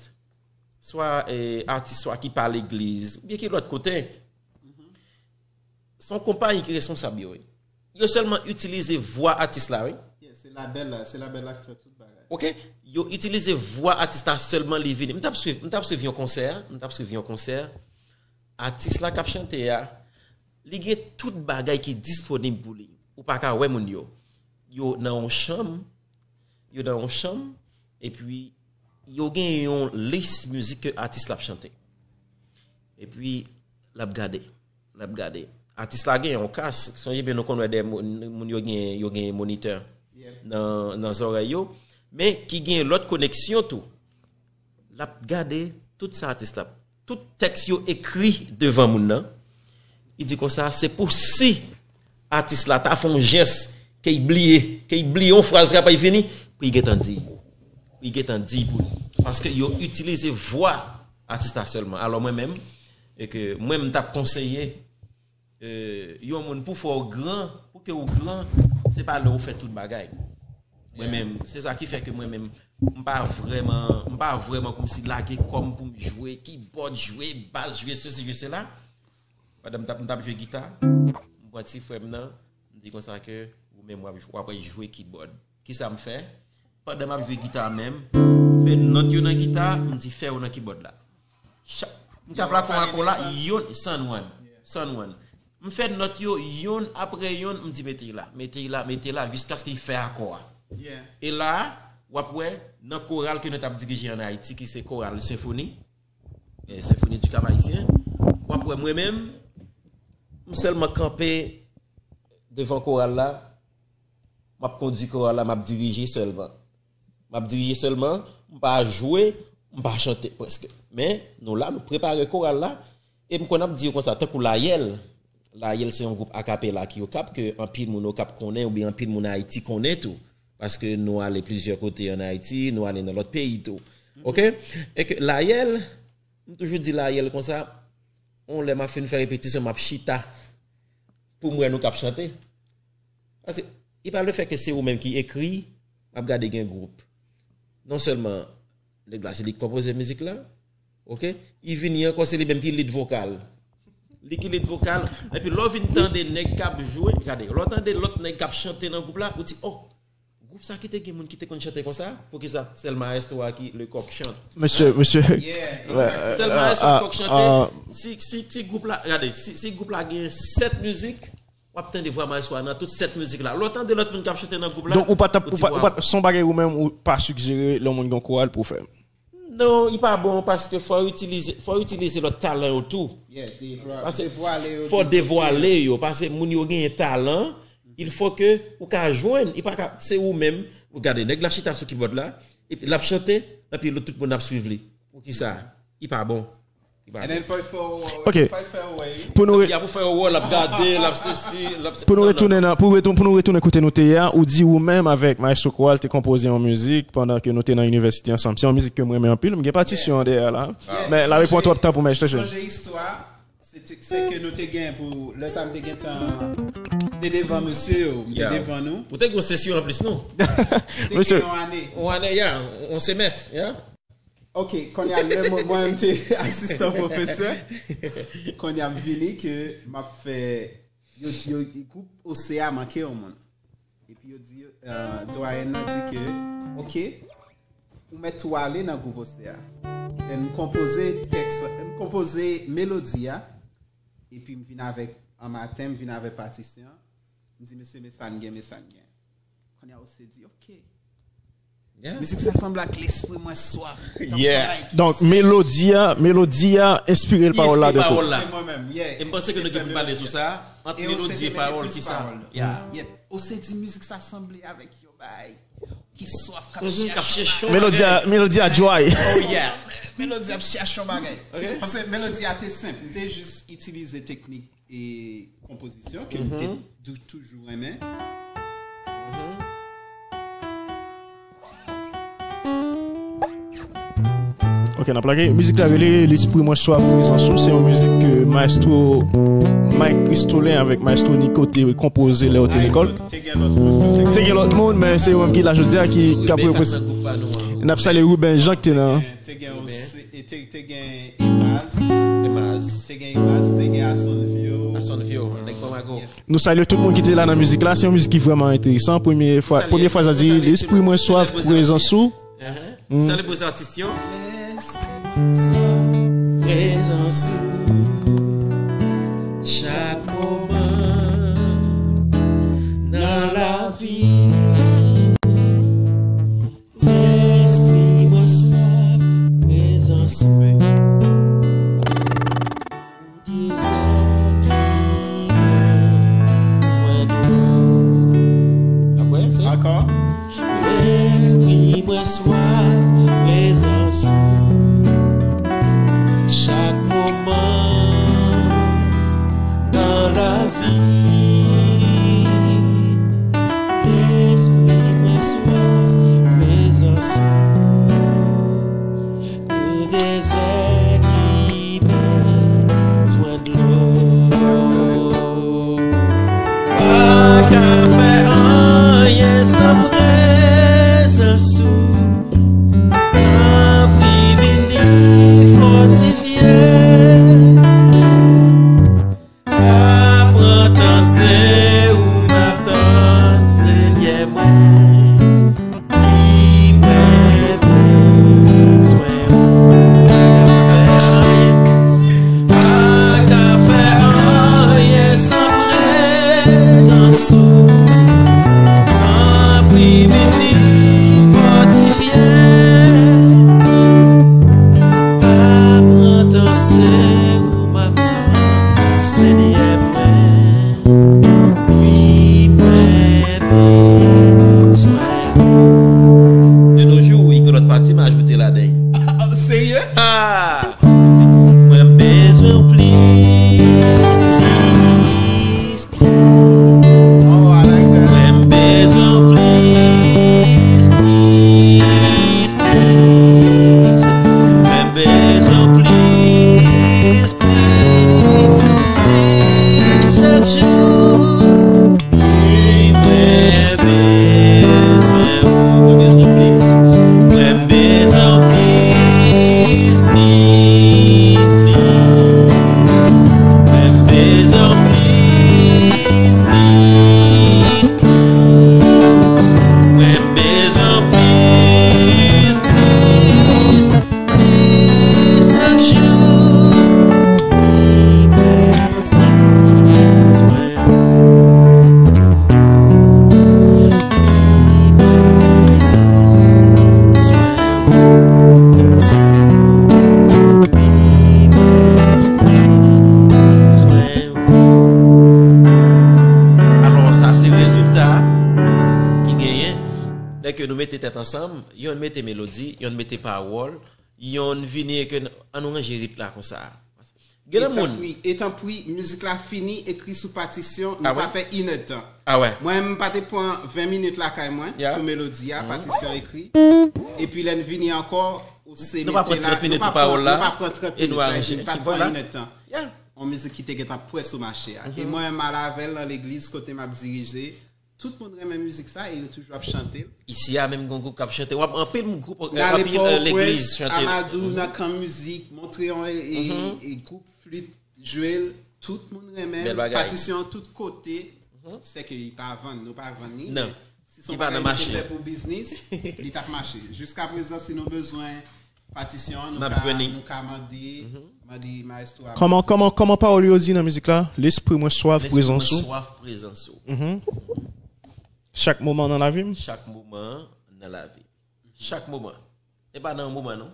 swa eh, atis swa ki pa legliz, oubyen ki lòt kote. Se yon konpayi ki responsab yo, wi. Yo sèlman itilize vwa atis la, wi. Yeah, se labèl la, se labèl la ki fè tout bagay. Ok? Yo itilize vwa atis la sèlman li vini. M t ap swiv, m t ap swiv yon konsè, m t ap swiv yon konsè. Atis la k ap chante a, li gen tout bagay ki disponib pou li. Ou pa ka wè moun yo. Yo nan yon chanm, yo nan yon chanm, epi yo gen yon lis mizik ke atis la ap chante. Epi l ap gade, l ap gade. Atis la gen yon kas, sonje byen nou konn wè de moun, moun yo gen, yo gen monitè nan, nan zòrèy yo, men ki gen lòt koneksyon tou. L ap gade tout sa atis la, tout tèks yo ekri devan moun nan. Li di konsa, se pou si atis la ta fè yon jès, ke l bliye, ke l bliye yon fraz k ap fini, pou l gentan di l. Pou l gentan di l pou li. Paske yo itilize vwa atis la sèlman. Alò mwen menm, e ke mwen m t ap konseye eh, yon moun pou fè w gran, pou ke w gran, se pa lè w fè tout bagay. Mwen menm, se sa ki fè ke mwen menm, m pa vrèman, m pa vrèman kòmsi lage kò m pou m jwe kibòd, jwe bas, jwe sesi, jwe sela. Pandan m t ap, m t ap jwe gita, m pran ti frè m nan, m di konsa ke men w ap, w ap jwe kibòd. Kisa m fè? Pandan m ap jwe gita menm, m fè nòt yo nan gita, m di fè yo nan kibòd la. Chak, m t ap la kon akò la, youn, san one, san one. M fè nòt yo, youn apre youn, m di mete la, mete la, mete la, jiskaske l fè akò a. E la, w ap wè, nan koral ke nou t ap dirije ann Ayiti, ki se koral Senfoni, eh, Senfoni di Kap Ayisyen, w ap wè mwen menm, m sèlman kanpe devan koral la, m ap kondi koral la, m ap dirije sèlman. M ap dirije sèlman, m pa jwe, m pa chante prèske. Men, nou la, nou prepare koral la, e m konn ap di yo konsa, tankou Layèl. Layèl se yon gwoup akapela ki Okap, ke anpil moun Okap konnen, oubyen anpil moun Ayiti konnen tou. Paske nou ale plizyè kote ann Ayiti, nou ale nan lòt peyi tou. Oke? E ke Layèl, m toujou di Layèl konsa, yon lè m ap fin fè repetisyon, m ap chita pou m wè nou k ap chante. Paske, e pa lefètke se ou menm ki ekri, m ap gade gen gwoup. Non sèlman nèg la se li k konpoze mizik la, oke? Li vini ankò, se li menm ki lead vokal. Li ki lead vokal, epi lè w vin tande nèg k ap jwe, gade, lè w tande lòt nèg k ap chante nan gwoup la, ou di, oh, gwoup sa ki te gen moun ki te konn chante konsa? Poukisa sèl maestro a ki le coq chante? Mesye, mesye. Sèl maestro a ki coq chante. Si, si, si gwoup la, gade, si, si gwoup la gen sèt mizik, w ap tande vwa maestro a nan tout sèt mizik la. Lè w tande lòt moun k ap chante nan gwoup la, donk, ou pa t ap, ou pa, ou pa, se yon bagay ou menm ou pa sigjere lè yon moun gen yon koral pou w fè? Non, li pa bon paske fò w itilize, fò w itilize lòt talan yo tou. Paske fò w devwale yo, paske moun yo genyen talan, il faut que ou ka jwenn, li pa ka, se ou menm, ou gade, nèg la chita sou kibòd la, epi l ap chante, epi lòt tout moun ap swiv li. Poukisa? Li pa bon. Li pa bon. And then fò, fò, Ok. fò fè wè. Pou nou re- Epi apre fè wè, l ap gade, l ap sesi, l ap se- Pou nou Non, non, retounen non. nan, pou retou- pou nou retounen kote nou te ye a, ou di ou menm avèk Maestro Coral te konpoze yon mizik pandan ke nou te nan inivèsite ansanm. Se yon mizik ke m renmen anpil, m gen patisyon an dèyè la. Men l ap pran twòp tan pou m achte. Sonje istwa, se te- se ke nou te gen pou lè sa m te gen tan te devan mesye yo, m te Yeah. devan nou. Ou te gen yon sesyon anplis, non? Te Mesye. gen yon ane. Yon ane, ya, yon semès, ya. Ok, kounye a lè mwen, mwen menm te asistan pwofesè, kounye a m vini ke m ap fè, yo, yo, gwoup Osea manke yon moun. Epi yo di, euh, dwayèn nan di ke, ok, ou mèt tou ale nan gwoup Osea. Lè m konpoze tèks la, m konpoze melodi a, epi m vin avèk, an maten, m vin avèk patisyon, m di, mesye, men sa n gen, men sa n gen. Kounye a, Osea di, ok. Mizik sa sanble ak Lespri mwen swaf. Yeah. Donk, melodi a, melodi a enspire l pawòl la de kou. Se mwen menm, yeah. E m panse ke nou gen pou n pale sou sa, ant melodi e pawòl, ki sa? Yeah. Yep. Osea di mizik sa sanble avèk yon bagay ki swaf, k ap chèche yon bagay. Melodi a, melodi a dry. Oh, yeah. Melodi ap chèche yon bagay. Paske melodi a te senp. M te jis itilize teknik e konpozisyon ke m te tou- toujou renmen. Ok, n ap lage. Mizik la rele Lespri mwen swaf prezans ou. Se yon mizik ke Maestro Mike Christolin avèk Maestro Nico te konpoze lè yo te lekòl. Te gen lòt moun, men se yo menm ki la jodi a ki, k ap reprezante. N ap salye Ruben Jean ki te nan. Te gen osi, e te, te gen Imaz. Imaz. Te gen Imaz, te gen Asonvio. Asonvio, nèg Bamako. Nou salye tout moun ki te la nan mizik la. Se yon mizik ki vrèman enteresan. Premye fwa, premye fwa sa di, Lespri mwen swaf prezans ou. Salye pou atis yo. Lespri mwen swaf prezans ou. Chak moman nan lavi. Lespri mwen swaf prezans ou. Dizè ki bezwen dlo. Apre, se Ankò. Lespri mwen swaf prezans ou. Chak moman nan lavi. Lespri mwen swaf prezans ou. Yon dezè ki bezwen dlo. Pa ka fè anyen san prezans ou. Tanpri vin Yeah. Mwen bezwen w plis, plis, plis. Oh, I like that. Mwen bezwen w plis, plis, plis. Mwen bezwen w plis, plis, plis. Chak jou. Mwen bezwen ou, mwen bezwen plis. Mwen bezwen plis, plis, plis. Mwen bezwen plis, plis, plis. Mwen bezwen plis, plis, plis chak jou. Alò, sa se rezilta ki genyen lè ke nou mete tèt ansanm, yonn mete melodi, yonn mete pawòl, yonn vini e ke n, an nou ranje rit la konsa. Gen de moun. Etanpri, etanpri, mizik la fini, ekri sou patisyon, nou pa fè inèdtan. Ah wè. Mwen, m pa te pran ven minit lakay mwen pou melodi a, patisyon ekri. Epi lè n vini ankò, ou se mete la, nou pa pran trant minit pou pawòl la, nou pa pran trant minit, sa vle di m pa t pran inèdtan. On mizik ki te gentan pwès sou mache a. E mwen, m al avè l nan legliz kote m ap dirije. Tout moun renmen mizik sa e yo toujou ap chante l. Isi a menm gon gwoup k ap chante. W ap anpil gwoup, anpil legliz chante l. Nan Pòtoprens, Amadou, nan Kan Mizik, Montreyon e, e, e gwoup flit jwe l. Tout moun renmen l. Patisyon tout kote. Sèke li pa vann, nou pa vann li. Non. Men si se yon bagay li te fè pou biznis, li t ap mache. Jiska prezan, si nou bezwen patisyon an, nou ka, nou ka mande, mande maestro a. Kòman, kòman, kòman pawòl yo di nan mizik la? Lespri mwen swaf prezans ou. Lespri mwen swaf prezans ou. Chak moman nan lavi m. Chak moman nan lavi m. Chak moman. E pa nan yon moman, non.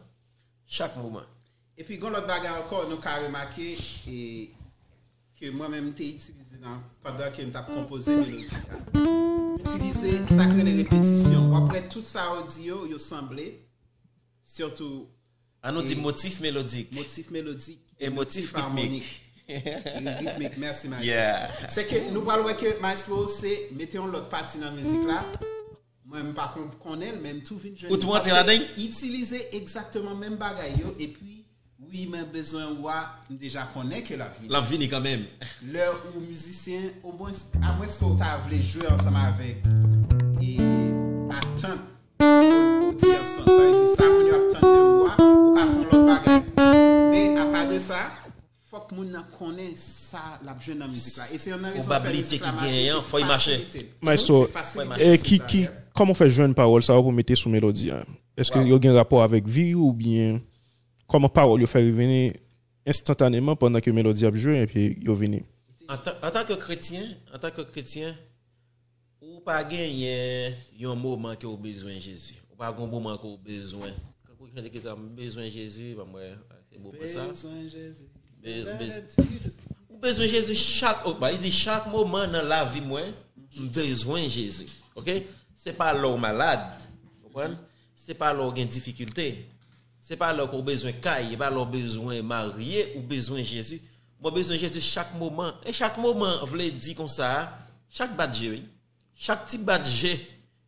Chak moman. Epi, gon lòt bagay ankò, nou ka remake, e, ke mwen menm m te itilize nan, pandan ke m t ap konpoze melodi a. M itilize sa k rele repetisyon. W ap wè tout sa yo di yo, yo sanble. Sitou, an nou di motif melodik. Motif melodik e motif ritmik. Ritmik, mèsi, maestro. Se ke nou pral wè ke maestro se mete yon lòt pati nan mizik la. Mwen, m pa kon-, konnen l, men m tou vin jwenn li. Ou tou antre ladan l? Itilize egzakteman menm bagay yo, epi, wi, mwen bezwen ou a, m deja konnen ke l ap vini. L ap vini kanmenm. Lè ou mizisyen, omwens, amwens ke ou ta vle jwe ansanm avèk, e, atant odyans lan. Sa vle di, sa moun yo ap tann de ou a, ou ka fè yon lòt bagay. Men, apa de sa, fòk moun nan konnen sa l ap jwenn nan mizik la. E se yonn nan rezon fè mizik la mache, se fasilite l. Maestro, e ki, ki, kòman w fè jwenn pawòl sa yo pou mete sou melodi a? Èske yo gen rapò avèk vi w oubyen kòman pawòl yo fè revini enstantaneman pandan ke melodi ap jwe epi yo vini? Antan, antanke kretyen, antanke kretyen, ou pa genyen yon moman ke w bezwen Jezi. Ou pa gen yon moman ke w bezwen. Kankou chante ki sa, "M bezwen Jezi," ban m wè, se mo pa sa. Bezwen Jezi. Be-, bez-, ou bezwen Jezi chak, oh, ba, li di, "Chak moman nan lavi mwen, m bezwen Jezi." Oke? Se pa lè w malad, konprann? Se pa lè w gen difikilte. Se pa lè ke w bezwen kay, se pa lè w bezwen marye, ou bezwen Jezi. Mwen bezwen Jezi chak moman. E chak moman vle di konsa, chak bat je, wi. Chak ti bat je,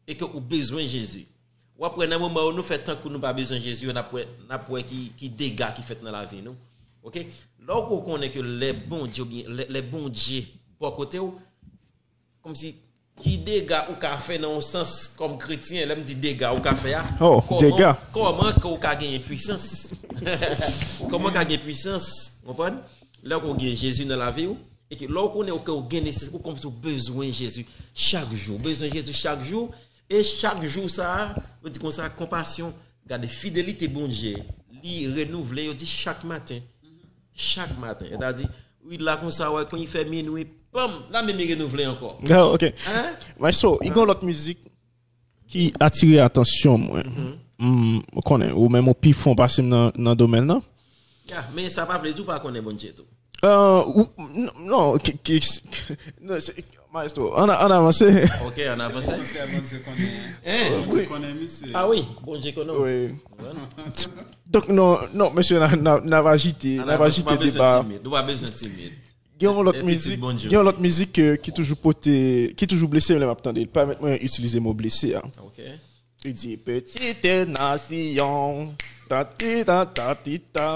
e ke ou bezwen Jezi. W ap wè nan moman yo nou fè tankou nou pa bezwen Jezi yo, n ap wè, n ap wè ki, ki dega ki fèt nan lavi nou. Oke? Lè w konnen ke lè Bondye, oubyen lè, lè Bondye bò kote w, kòmsi, ki dega ou ka fè nan yon sans kòm kretyen? Lè m di dega ou ka fè a, oh, kòman, dega, kòman ke ou ka genyen pwisans? Kòman ou ka gen pwisans? Konprann? Lè ke w gen Jezi nan lavi w, e ke lè w konnen ke w gen nesesite, ou kòmsi w bezwen Jezi chak jou. Ou bezwen Jezi chak jou, e chak jou sa a, yo di konsa, konpasyon, gade, fidelite Bondye, li renouvle, yo di chak maten. Chak maten. Sètadi, wi, la konsa, wè, kan li fè minwi, pam, la menm li renouvle ankò. Ah, ok. Hein? Maestro, i gen yon lòt mizik ki atire atansyon mwen. Mm, ou konnen, ou menm ou pi fon pase m nan, nan domèn nan. Ya, men sa pa vle di ou pa konnen Bondye tou. Euh, ou, n-, non, ki, ki, non, se, Maestro, ann, ann avanse. Ok, ann avanse. Sensèman, Bondye konnen. Hein? Bondye konnen misye. Ah wi, Bondye konnen. Wi. Donk, non, non, mesye, n a, n a, n a ajite, n a ajite deba. Nou pa bezwen timid. Gen yon lòt mizik, gen yon lòt mizik ki, ki toujou pote, ki toujou blese m lè m ap tande l. Pèmèt mwen itilize mo blese a. Ok. Li di, petite nation, ta ti ta, ta ti ta.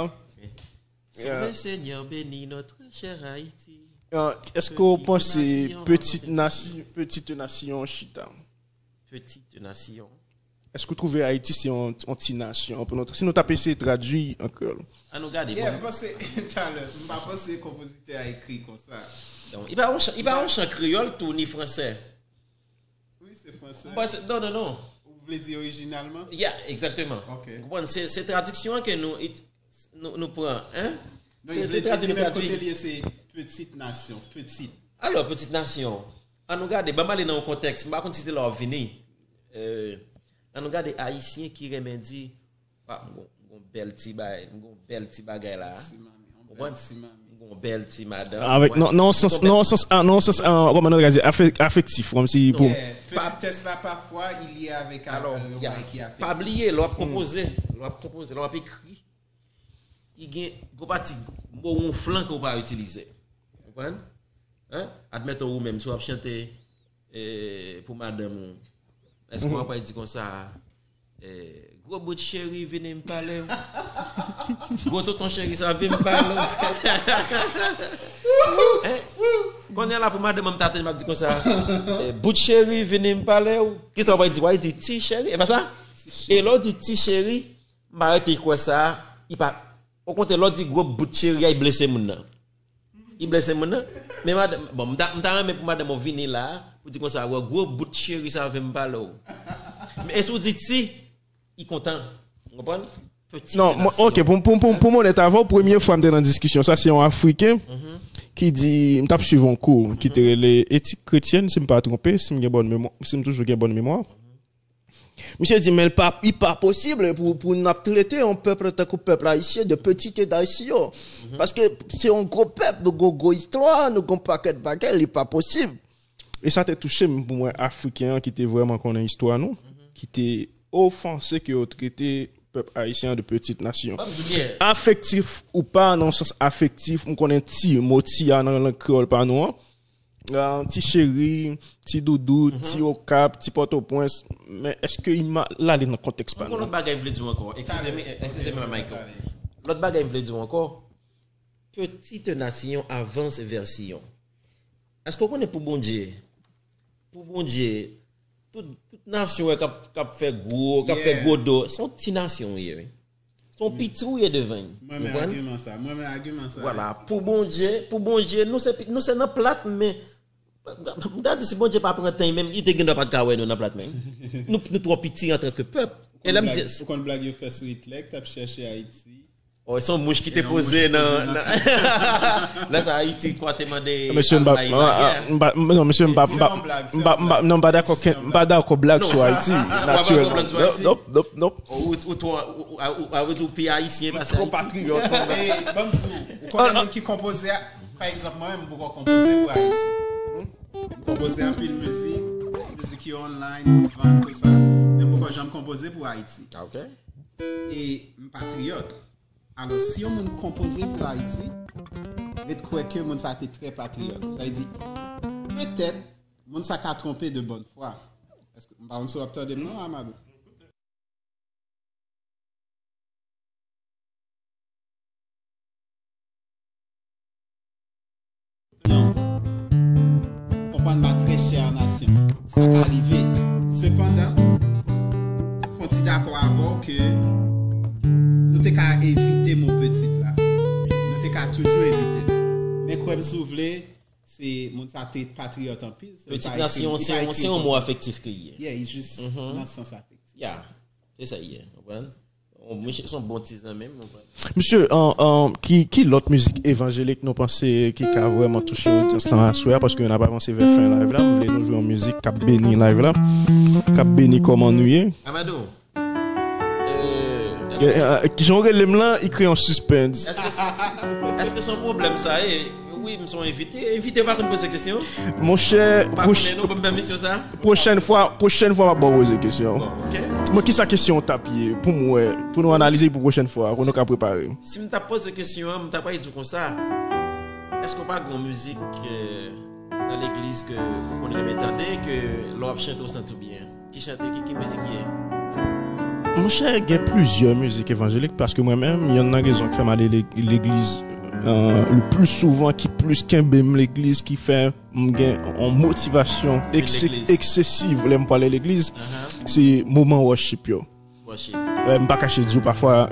Sauve, Seigneur, bénis notre chère Haïti. Èske w panse petite nation, petite nation chita? Petite nation. Èske w twouve Ayiti se yon, yon ti nasyon? Si nou t ap eseye tradui an kreyòl. Ann nou gade. Yeah, m panse, talè, m pa panse konpozitè a ekri konsa. Donk, li pa yon chan, li pa yon chan kreyòl tou, ni fransè. Wi, se fransè. M panse, non, non, non. Ou vle di orijinalman? Yeah, egzakteman. Ok. Ou konprann? Se, se tradiksyon an ke nou, nou, nou pran, hein? Non, se, se tradui, li menm kote li ye, se petite nation, petite. Alò, petite nation, ann nou gade, ban m ale nan yon kontèks, m pa konn si se la w ap vini. Euh, ann nou gade Ayisyen ki renmen di, "Ah, m gon, m gon bèl ti bagay, m gon bèl ti bagay la." Ti mami, yon bèl ti mami. M gon bèl ti madanm. Avèk, nan, nan yon sans, nan yon sans, ah, nan yon sans, ah, kòman nou ka di, afè-, afektif, kòmsi pou. Yeah, petitès la, pafwa, li lye avèk, alò, euh, yon bagay ki afektif. Pa bliye, lè w ap konpoze, lè w ap konpoze, lè w ap ekri, li gen, gon pati mo wonflan ke w pa itilize. Ou konprann? Hein? Admettons, ou menm, si w ap chante, eh, pou madanm ou, èske w ap pral di konsa, eh, gwo bout cheri, vini m pale w? Gwo tonton cheri, sa vin m pale w? Hein? Kounye a la, pou madanm mwen, m ta tande m ap di konsa, eh, bout cheri, vini m pale w. Kisa w pral di? W pral di ti cheri, e pa sa? E lè w di ti cheri, m pa rete kwè sa, li pa, okontrè, lè w di gwo bout cheri a, li blese moun nan. Li blese moun nan. Men madanm, bon, m ta, m ta renmen pou madanm mwen vini la, pou di konsa, wè, gwo bout cheri sa vin m pale w. Men e si w di ti, li kontan. Ou konprann? Petit. Non, mwen, ok, pou, pou, pou, pou m onèt avè w, premye fwa m te nan diskisyon sa, se yon Afriken ki di, m t ap swiv yon kou ki te rele Etik Kretyèn, si m pa twonpe, si m gen bòn memwa, si m toujou gen bòn memwa. Misye di, men l pa, li pa posib pou, pou n ap trete yon pèp tankou pèp ayisyen de petite nation. Paske se yon gwo pèp, nou gon gwo istwa, nou gon pakèt bagay, li pa posib. E sa te touche m pou mwen, Afriken an ki te vrèman konnen istwa nou, ki te ofanse ke yo trete pèp ayisyen an de petite nation. Afektif ou pa, nan sans afektif, m konnen ti, mo ti a nan lang kreyòl pa nou an, ah, ti cheri, ti doudou, ti Okap, ti Pòtoprens, men èske l ale nan kontèks pa nou? Yon lòt bagay m vle di w ankò. Eskize m, eskize m, Michael. Lòt bagay m vle di w ankò, petite nation avance vers Sion. Èske w konnen pou Bondye, pou Bondye, tout, tout nasyon wè k ap, k ap fè gwo, k ap fè gwo do, se yon ti nasyon w ye, wi. Se yon piti w ye devan l. Mwen renmen agiman sa. Mwen renmen agiman sa. Vwala, pou Bondye, pou Bondye, nou se, nou se nan plat, men m ta di si Bondye pa pran tan li menm, li te gendwa pa t ka wè nou nan plat menm. Nou, nou twò piti antanke pèp. E lè m di. Ou konn blag yo fè sou Hitler ki t ap chèche Ayiti? Oh, se yon mouch ki te poze nan, nan, lè sa Ayiti kwa te mande. Mesye, m pa, m pa, non, mesye, m pa, m pa, m pa, m pa, non, m pa dakò, m pa dakò blag sou Ayiti, natirèlman. Nop, nop, nop. Ou, ou twò, ou, ou, ou, ou pi ayisyen pase Ayiti. Ou twò patriyòt. E, ban m di w, ou konnen moun ki konpoze a, pa egzanp, mwen menm, m poko konpoze pou Ayiti. M konpoze anpil mizik, mizik yo online, m vann, tout sa. Men m poko janm konpoze pou Ayiti. Ah, ok. E m patriyòt. Alò, si yon moun konpoze pou Ayiti, ret kwè ke moun sa te trè patriyòt. Sa vle di, petèt, moun sa ka twonpe de bòn fwa. Èske, m pa konn si w ap tande m non, Amadou? Non. Konprann ma très chère nation. Sa ka rive. Sepandan, fò n ti dakò avè w ke nou te ka evite mo petit la. Nou te ka toujou evite l. Men kwè m si w vle, se moun sa te patriyòt anpil. Petit nation, se yon mo afektif ke l ye. Yeah, li jis nan sans afektif. Yeah. Se sa l ye, w konprann? Misye se yon bon ti zanmi m, w konprann? Misye, an, an, ki, ki lòt mizik evanjelik nou panse ki ka vrèman touche odyans lan aswè a? Paske n ap avanse vè fen live la, m vle nou jwe yon mizik k ap beni live la, k ap beni kòman nou ye. Amadou, euh, èske, euh, kijan w rele m lan, li kreye yon sispens. Èske se, èske se yon pwoblèm sa ye? Wi, m se yon envite. Envite pa konn poze kesyon. Monchè, Ou pa konnen non, ban m pèmisyon sa. Pwochèn fwa, pwochèn fwa m ap ba w poze kesyon. Bon, ok. Mwen, kisa kesyon w t ap ye pou m wè, pou nou analize pou pwochèn fwa, pou nou ka prepare? Si m t ap poze kesyon an, m t ap pral di w konsa. Èske w pa gen yon mizik euh, nan legliz ke ou konn renmen tande, ke lè w ap chante w santi w byen? Ki chante, ki, ki mizik ye? Monchè, gen plizyè mizik evanjelik, paske mwen menm, yonn nan rezon ki fè m ale le- legliz euh, le pli souvan, ki plis kenbe m legliz, ki fè m gen yon motivasyon ekse- legliz. Eksesiv lè m prale legliz, se moman worship yo. Worship. Euh, m pa kache di w pafwa,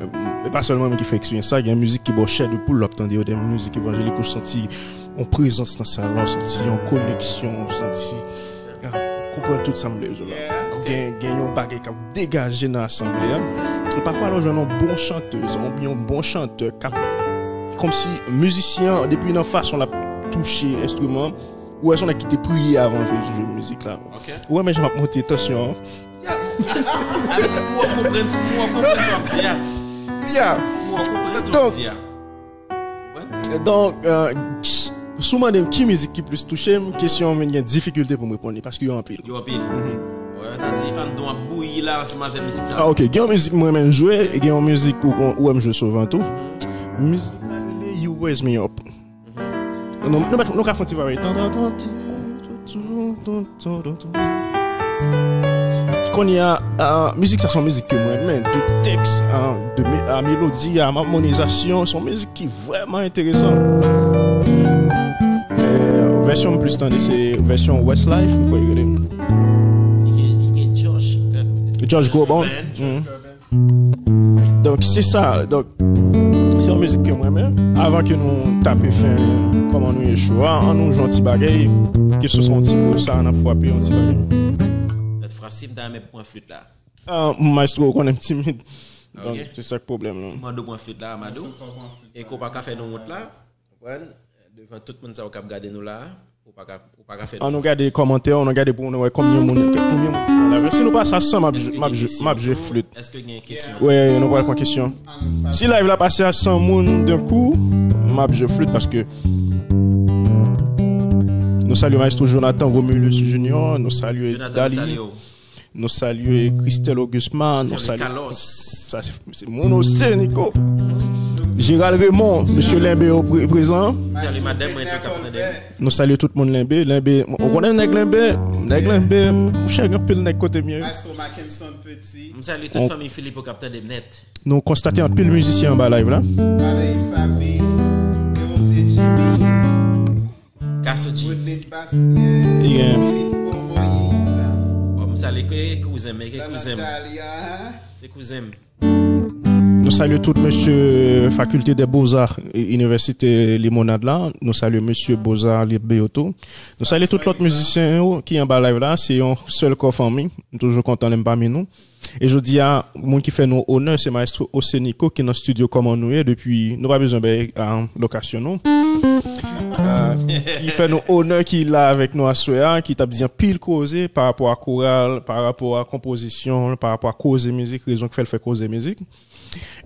e pa sèlman mwen ki fè eksperyans sa, gen mizik ki ba w chè de poul lè w ap tande yo, de mizik evanjelik ou santi yon prezans nan sal la, ou santi yon koneksyon, ou santi ah, konprann tout sa m vle di w la. Yeah, ok. Gen, gen yon bagay k ap degaje nan asanble a. E pafwa lè w jwenn yon bon chantèz, yon, yon bon chantè k ap kòmsi mizisyen an, depi nan fason l ap touche enstriman, ou wè se yon nèg ki te priye avan l jwe mizik la. Ok. Ou wè men jan m ap monte tansyon an. Mwen konprann, mwen konprann sa w ap di a. Yeah. Mwen konprann sa w ap Donk, di a. donk, euh, si w mande m ki mizik ki plis touche m, kesyon an vin gen difikilte pou m reponn li, paske yo anpil. Yo anpil. Wè, ta di an don ap bouyi la ansanm avè mizik sa. Ah, ok. Gen yon mizik mwen renmen jwe, e gen yon mizik ou, ou wè m jwe souvan tou. Mizik la rele You Raise Me Up. Nou, nou, nou ka fè yon ti bagay. Tan, tan, tan, ti, tou, tou, tou, tou, tou, tou. Kounye a, ah, mizik sa se yon mizik ke mwen renmen, de tèks, ah, de me- ah, melodi, ah, amonizasyon, se yon mizik ki vrèman enteresan. Eh, vèsyon m plis tande se vèsyon Westlife, m kwè yo rele. Li gen, li gen Josh. Josh Groban. Groban. Mhm. Donk se sa, donk se yon mizik ke mwen renmen. Avan ke nou tape fen kòman nou ye cho a, an nou jwe yon ti bagay, ke se swa yon ti bossa n ap frape yon ti bagay. Lòt fwa si m ta renmen pran flit la. Ah, maestro, ou konnen m timid. Donk Ok. Se sa k pwoblèm lan. Mande w pran flit la, Amadou. E ke w pa ka fè nou wont la. Konprann? Devan tout moun sa yo k ap gade nou la, ou pa ka, ou pa ka fè An nou gade kòmantè, an nou gade pou nou wè konbyen moun, konbyen moun nan live. Si nou pase a san, m ap jwe, m ap jwe, m ap jwe flit. Èske gen kesyon? Wè, nou pral pran kesyon. Si live la pase a san moun d'un coup, m ap jwe flit paske nou salye maestro Jonathan Romulus Junior, nou salye Jonathan, Dali, salye w. Nou salye Christelle Augusma, nou Salye salye Carlos. Sa se se moun Ose Nico. Gérald Raymond, Mesye Lenbe yo pre- prezan. Salye madanm mwen tou k ap tande m. Nou salye tout moun Lenbe. Lenbe, ou konnen nèg Lenbe? Nèg Lenbe, monchè, gen anpil nèg kote m ye. Maestro Mackenson Petit, M salye tout fanmi Filipo k ap tande m nèt. Nou konstate anpil mizisyen anba live la. Valery Sabri, Eose Jimmy, Kasoji. Woodlin Bastien, Yeah. Filipo Moïse, Bon, m salye ke kouzen m, ke kouzen m. Natalia. Se kouzen m. Nou salye tout mesye Faculté des Beaux-Arts e Inivèsite Limonad la. Nou salye mesye Beaux-Arts Libre yo tou. Nou salye tout lòt mizisyen yo ki anba live la. Se yon sèl kò fanmi. M toujou kontan lè m pami nou. E jodi a, moun ki fè nou onè, se Maestro Ose Nico ki nan estidyo kòman nou ye depi nou pa bezwen bay ah, lokasyon nou. Ah, ki fè nou onè ki la avèk nou aswè a, ki t ap di anpil koze pa rapò a koral, pa rapò a konpozisyon, pa rapò a koze mizik, rezon ki fè l fè koze mizik.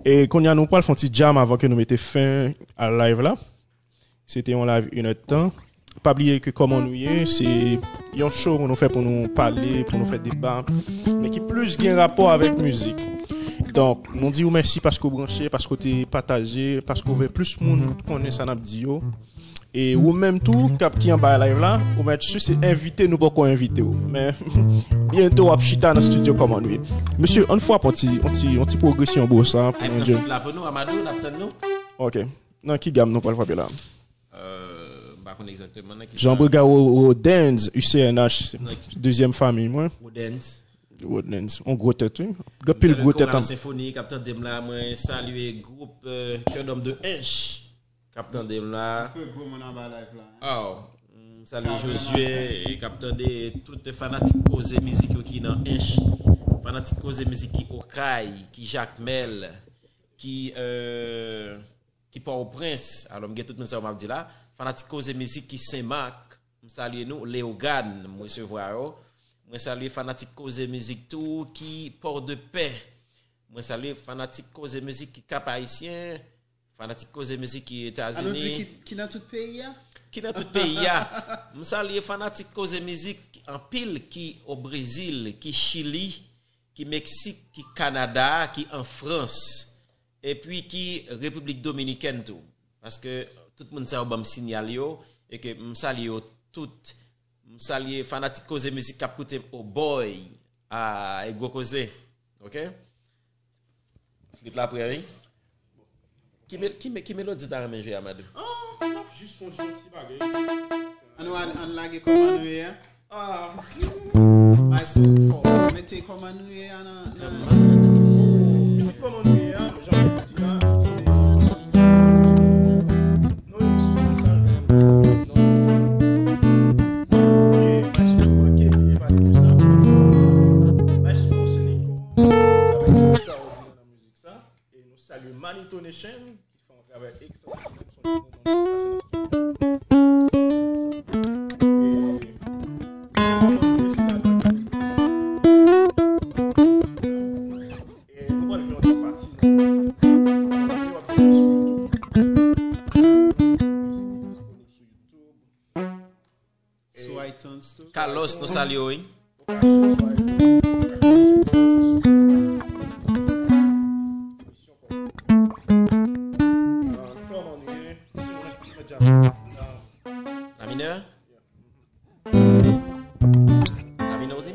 E kounye a nou pral fè yon ti jam avan ke nou mete fen a live la. Se te yon live inèdtan. Pa bliye ke kòman nou ye, se yon show pou nou fè pou nou pale, pou nou fè deba, men ki plis gen rapò avèk mizik. Donk, nou di w mèsi paske w branche, paske w te pataje, paske w fè plis moun konnen sa n ap di yo. E ou menm tou, k ap ki anba live la, ou mèt si se envite nou poko envite w. Men byento w ap chita nan estidyo kòman nou ye. Mesye, ann fwa pon ti, on ti, on ti pwogresyon bossa pou Ay, nou nan di. Flit la pou nou, Amadou, n ap tann nou. Ok. Nan ki gam nou pral frape la? Euh, m pa konn egzakteman nan ki Jean Brigard Rodens, U C N H, dezyèm fanmi mwen. Rodens. Rodens, on gwo tèt, wi. Gen pil gwo tèt an. Senfoni k ap tande m la, mwen salye gwoup euh, Kè Dòm de Ench k ap tande m la. Ke gwo moun anba live la. Oh, m salye Josué k ap tande tout fanatik koze mizik yo ki nan Ench. Fanatik koze mizik ki Okay, ki Jakmèl, ki euh, ki Pòtoprens. Alò, m gen tout moun sa yo m ap di la. Fanatik koze mizik ki Senmak, m salye nou. Leyogàn, m resevwa yo. Mwen salye fanatik koze mizik tou ki Pòdepè. Mwen salye fanatik koze mizik ki Kap Ayisyen. Fanatik Koze Mizik ki Etazini. An nou di ki, ki nan tout peyi a? Ki nan tout peyi a. M salye fanatik Koze Mizik anpil ki o Brezil, ki Chili, ki Meksik, ki Kanada, ki an Frans, epi ki Repiblik Dominikèn tou. Paske tout moun sa yo ban m sinyal yo, e ke m salye yo tout. M salye fanatik Koze Mizik k ap koute m, oh boy. Ah, e gwo koze. Ok? Flit la prè, wi. Ki, me, ki, me, ki melodi w ta renmen jwe, Amadou? Ah, n ap jis konn jwe yon ti bagay. An nou al, an lage kòman nou ye a? Ah, Maestro, fò mete kòman nou ye a nan, nan... Mizik kòman nou ye a, jan m di la, se... Non, non, sa, non, e Maestro Rocky, li pale de sa. Maestro Senico, travay ekstraòdinè nan mizik sa. E nou salye Manito Nation, ki fè yon travay ekstraòdinè. E nou pral jwe yon ti pati nan, nou ap jwenn sou YouTube. Mizik ki disponib sou YouTube. Sou iTunes tou. Carlos, nou salye w, wi. La minè? La minè w di?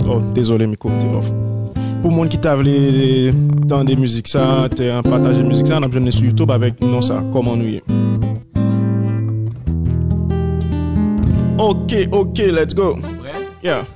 Oh, dezole, mikwo m te off. Pou moun ki ta vle tande mizik sa, te pataje mizik sa, n ap jwenn li sou YouTube avèk non sa, Kòman Nou Ye. Ok, ok, let's go. Prè? Yeah.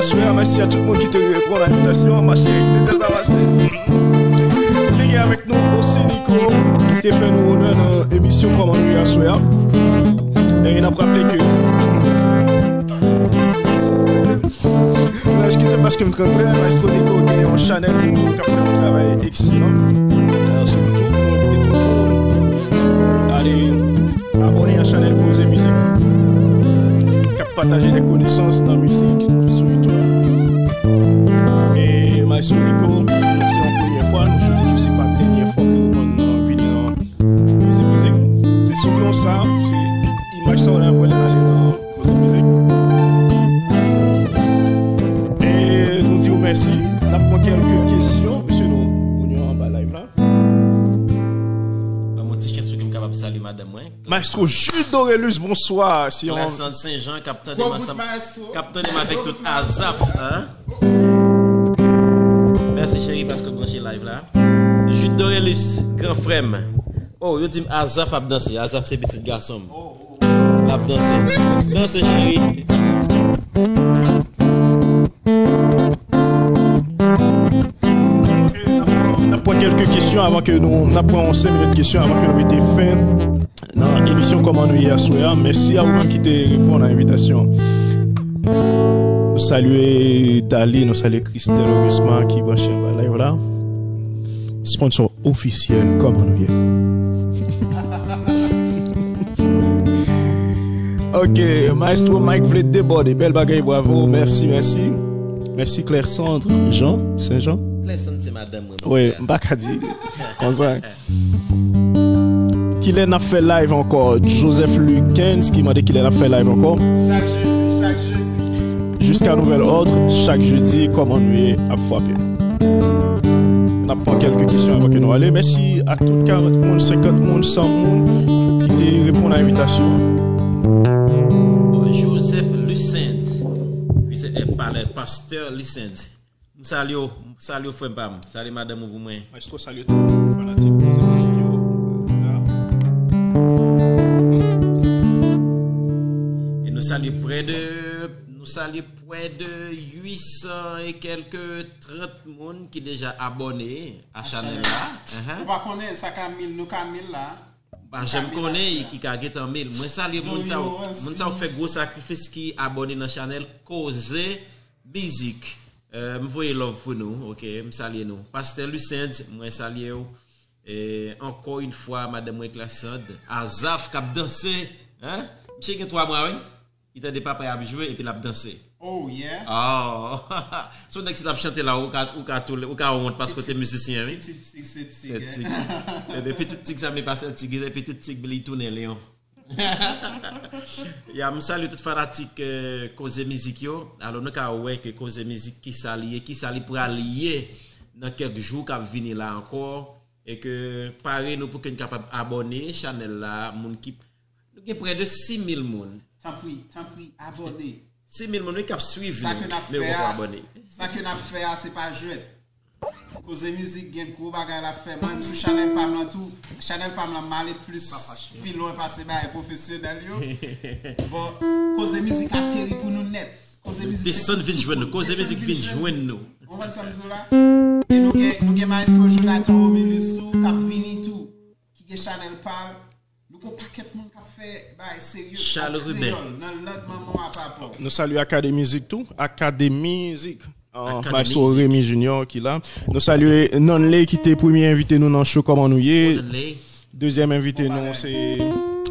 Aswè a, mèsi a tout moun ki te reponn a envitasyon an, mache, te fè sa mache. Te gen avèk nou Osenico, ki te fè nou onè nan emisyon Kòman nou ye aswè a. E n ap raple ke, mwen eskize m paske m trè prè, Maestro Nico gen yon chanèl YouTube k ap fè yon travay eksilan. Euh, sou YouTube, mwen envite tout moun ale abòne a chanèl Koze Mizik, k ap pataje de konesans nan mizik sou YouTube. E Maestro Nico, se yon premyè fwa, nou swete ke se pa dènyè fwa ke ou konn vini nan Koze Mizik. Se sou non sa, se imaj sa w ap wè ale nan Koze Mizik. E nou di w mèsi. N ap pran kèlke kesyon, mesye, nou, moun yo anba live la. Ban mwen ti chans pou ke m kapab salye madanm mwen. Maestro Jude Dorelus, bonswa. Se yon Clesson Saint Jean k ap tande m ansanm, k ap tande m avèk tout Azaf, hein? Mèsi cheri paske w branche live la. Jude Dorelus, gran frè m. Oh, yo di m Azaf ap danse. Azaf se pitit gason m. L ap danse. Danse, cheri. N ap pran kèlke kesyon avan ke nou, n ap pran yon senk minit kesyon avan ke nou mete fen nan emisyon Kòman nou ye aswè a. Mèsi a ou menm ki te reponn a envitasyon. Nou salye Dali, nou salye Christelle Augustin ki branche anba live la. Sponsor ofisyèl Kòman nou ye. Ok, Maestro Mike vle debòde. Bèl bagay, bravo. Mèsi, mèsi. Mèsi Claire Sandre Jean, Saint Jean. Claire Sandre se madanm mwen, mon frè. Wi, m pa ka di konsa. Kilè n ap fè live ankò? Joseph Luckens ki mande kilè n ap fè live ankò. Chak jedi, chak jedi. Jiska nouvèl òd, chak jedi, Kòman nou ye ap frape. N ap pran kèlke kesyon avan ke nou ale. Mèsi a tout karant moun, senkant moun, san moun ki te reponn a envitasyon an. Joseph Lucens, Lucens, eh, palè, pastè Lucens. M salye w, m salye w, frè m pa m. Salye madanm ou pou mwen. Maestro, salye tout fanatik Koze Mizik yo. E nou salye prè de, nou salye prè de uit san e kèlke trant moun ki deja abòne a chanèl la. Ou pa konnen, sa ka mil, nou ka mil la. M pa janm konnen ki ka gentan mil. Mwen salye moun sa yo, moun sa yo k fè gwo sakrifis ki abòne nan chanèl Koze Mizik. Euh, m voye love pou nou, ok, m salye nou. Pastè Lucens, mwen salye w. E ankò yon fwa, madanm mwen Clasande, Azaf k ap danse, hein? Misye gen twa mwa, wi. Li tande papa y ap jwe epi l ap danse. Oh, yeah. Oh. Se yon nèg si l ap chante la, ou ka, ou ka toule, ou ka wont paske w te mizisyen, wi. Pitit tig, se tig, se tig. Ebyen, pitit tig sa vle pa sèl tig, pitit tig li tounen leyon. Ya, m salye tout fanatik, eh, Koze Mizik yo. Alò, nou ka wè ke Koze Mizik, kisa li ye, kisa li pral ye nan kèk jou k ap vini la ankò. E ke pare nou pou ke n kapab abòne chanèl la, moun ki, nou gen prè de sis mil moun. Tanpri, tanpri, abòne. Sis mil moun, wi, k ap swiv nou, men poko abòne. Sa ke n ap fè a, se pa jwèt. Koze Mizik gen gwo bagay l ap fè. Mwen menm sou chanèl pa m lan tou. Chanèl pa m lan m ale plis, pi lwen pase bagay pwofesyonèl yo. Bon, Koze Mizik ateri pou nou nèt. Koze Mizik se desann vin jwenn nou. Koze Mizik vin jwenn nou. Ou konprann sa m di w la? E nou gen, nou gen Maestro Jonathan Romulus tou k ap vini tou, ki gen chanèl pa l. Nou gen yon pakèt moun k ap fè bagay serye an kreyòl, nan lang manman w a papa w. Nou salye Akademizik tou. Akademizik. Ah, Maestro Remy Junior ki la. Nou salye Nanley ki te premye envite nou nan show Kòman nou ye. Dezyèm envite nou se,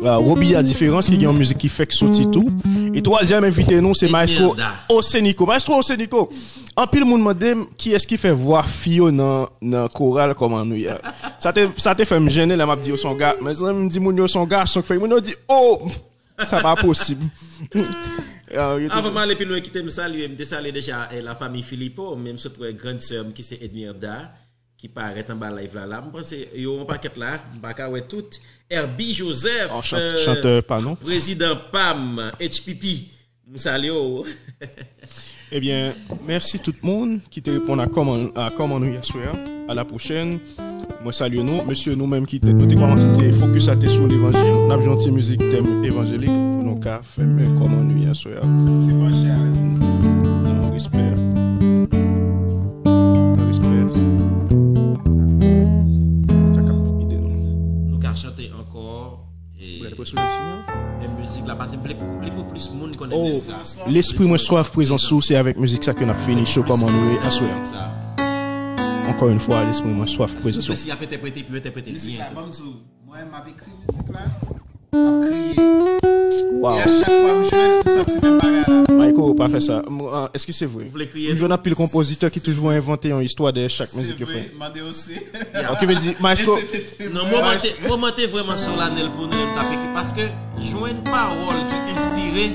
ah, Robia Diferans ki gen yon mizik ki fèk soti tou. E twazyèm envite nou se Maestro Osenico. Maestro Osenico, anpil moun mande m kiyès ki fè vwa fi yo nan, nan koral Kòman nou ye a. Sa te, sa te fè m jennen lè m ap di yo se yon ga-, mezanmi, m di moun yo se yon gason k fè, moun yo di, "Oh!" Sa pa posib. Avan m ale pi lwen, kite m salye, m te salye deja, eh, la famille Philippot, men m sot wè grann sè m ki se Edmirda, ki parèt anba live la, la. M panse yo yon pakèt la, m pa ka wè tout. Herby Joseph, oh, chant-, euh, chantè pa nou. Prezidan pa m, H P P, m salye w. Ebyen, mèsi tout moun ki te reponn a kòman, a kòman nou ye aswè a. A la pwochèn. Mwen salye nou. Mesye, nou menm ki te, nou te kòmanse, te fokis a te sou levanjil. N ap jwe yon ti mizik tèm evanjelik pou nou ka fèmen kòman nou ye aswè a. Se panche avèk sista. Nan respè, Paske m vle, vle pou plis moun konnen mizik sa. Lespri mwen swaf prezans ou, se avèk mizik sa ke n ap fini show Kòman nou ye aswè a. Ankò yon fwa, lespri mwen swaf prezans ou. Siplesi ap entèprete, pou yo entèprete byen tou. Mizik la, ban m di w, mwen, m ap ekri mizik la, m ap kriye. Wow. E a chak fwa m jwe l, m santi menm bagay la. Mayko, pa fè sa. M, ah, èske se vre? Ou vle kriye tou? M jwenn anpil konpozitè ki toujou envante yon istwa dèyè chak mizik yo fè. Se vre, mande yo si. Ok, men di, maestro. Non, moman te, moman te vrèman solanèl pou nou, m t ap ekri, paske jwenn pawòl ki enspire,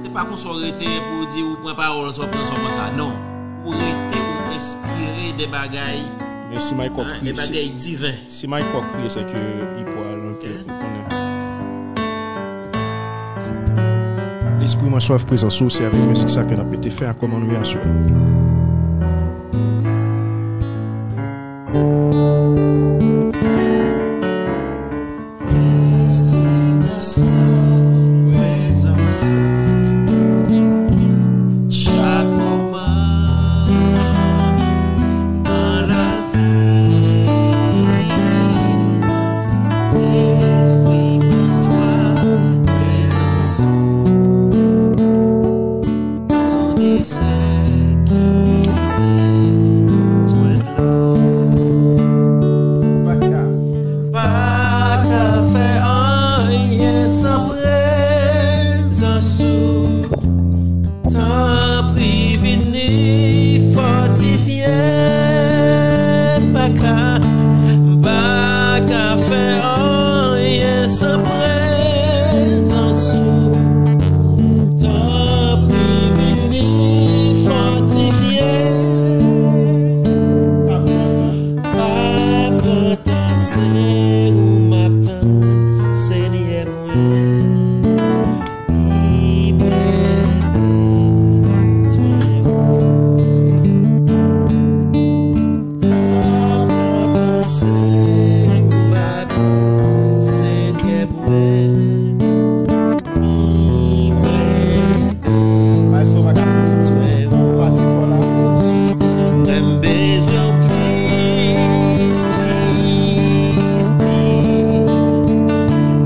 se pa konsa w rete pou w di ou pran pawòl sa, w pran sa, w pran sa. Non, ou rete, ou enspire de bagay, mèsi, Mike, hein, de bagay diven. Si Mike Cock kriye, se ke li pral, ok, ou konnen. Lespri mwen swaf prezans ou, se avèk mizik sa ke n ap mete fen a Kòman nou ye aswè a. Chak moman nan lavi, lespri mwen swaf prezans ou. Nan dezè ki bezwen dlo. Pa ka, pa ka fè anyen san prezans ou. Tanpri vini fòtifye m. Pa ka, pa ka fè anyen san prezans ou. Tanpri vini fòtifye m. Pa pran tan, pa pran tan, se ou m ap tann, Senyè mwen. Li mwen bezwen ou. Pa pran tan, se ou m ap tann, Senyè mwen. Li mwen Maestro pa ka fini pati kò la. Mwen bezwen w plis, plis, plis.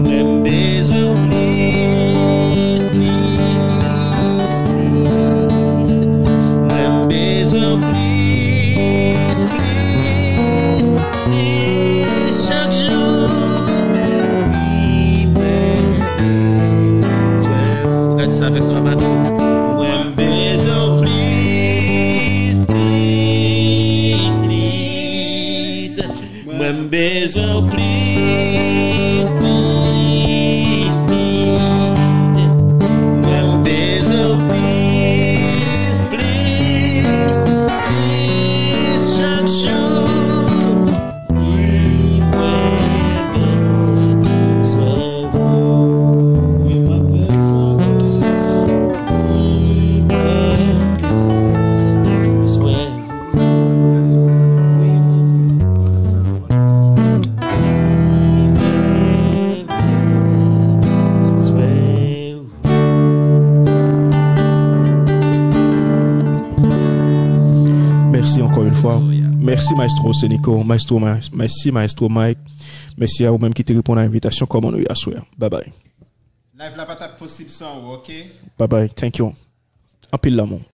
Mwen bezwen w plis, plis, plis. Mwen bezwen w plis, plis, plis chak jou. Wi, mwen bezwen w. Gade sa avèk nou, Amadou. Mwen bezwen w plis, plis, plis. Mwen bezwen w plis, plis, plis. Mwen bezwen w plis, plis, plis chak jou. Wi, mwen bezwen ou. Wi, mwen bezwen ou. Wi, mwen bezwen ou. Wi, mwen bezwen ou. Mèsi ankò yon fwa. Mèsi, Maestro Senico, Maestro Ma-, mèsi, Maestro Mike. Mèsi a ou menm ki te reponn a envitasyon Kòman nou ye aswè a. Bye bye. Live la pa t ap posib san ou, ok? Bye bye. Thank you. Anpil lanmou.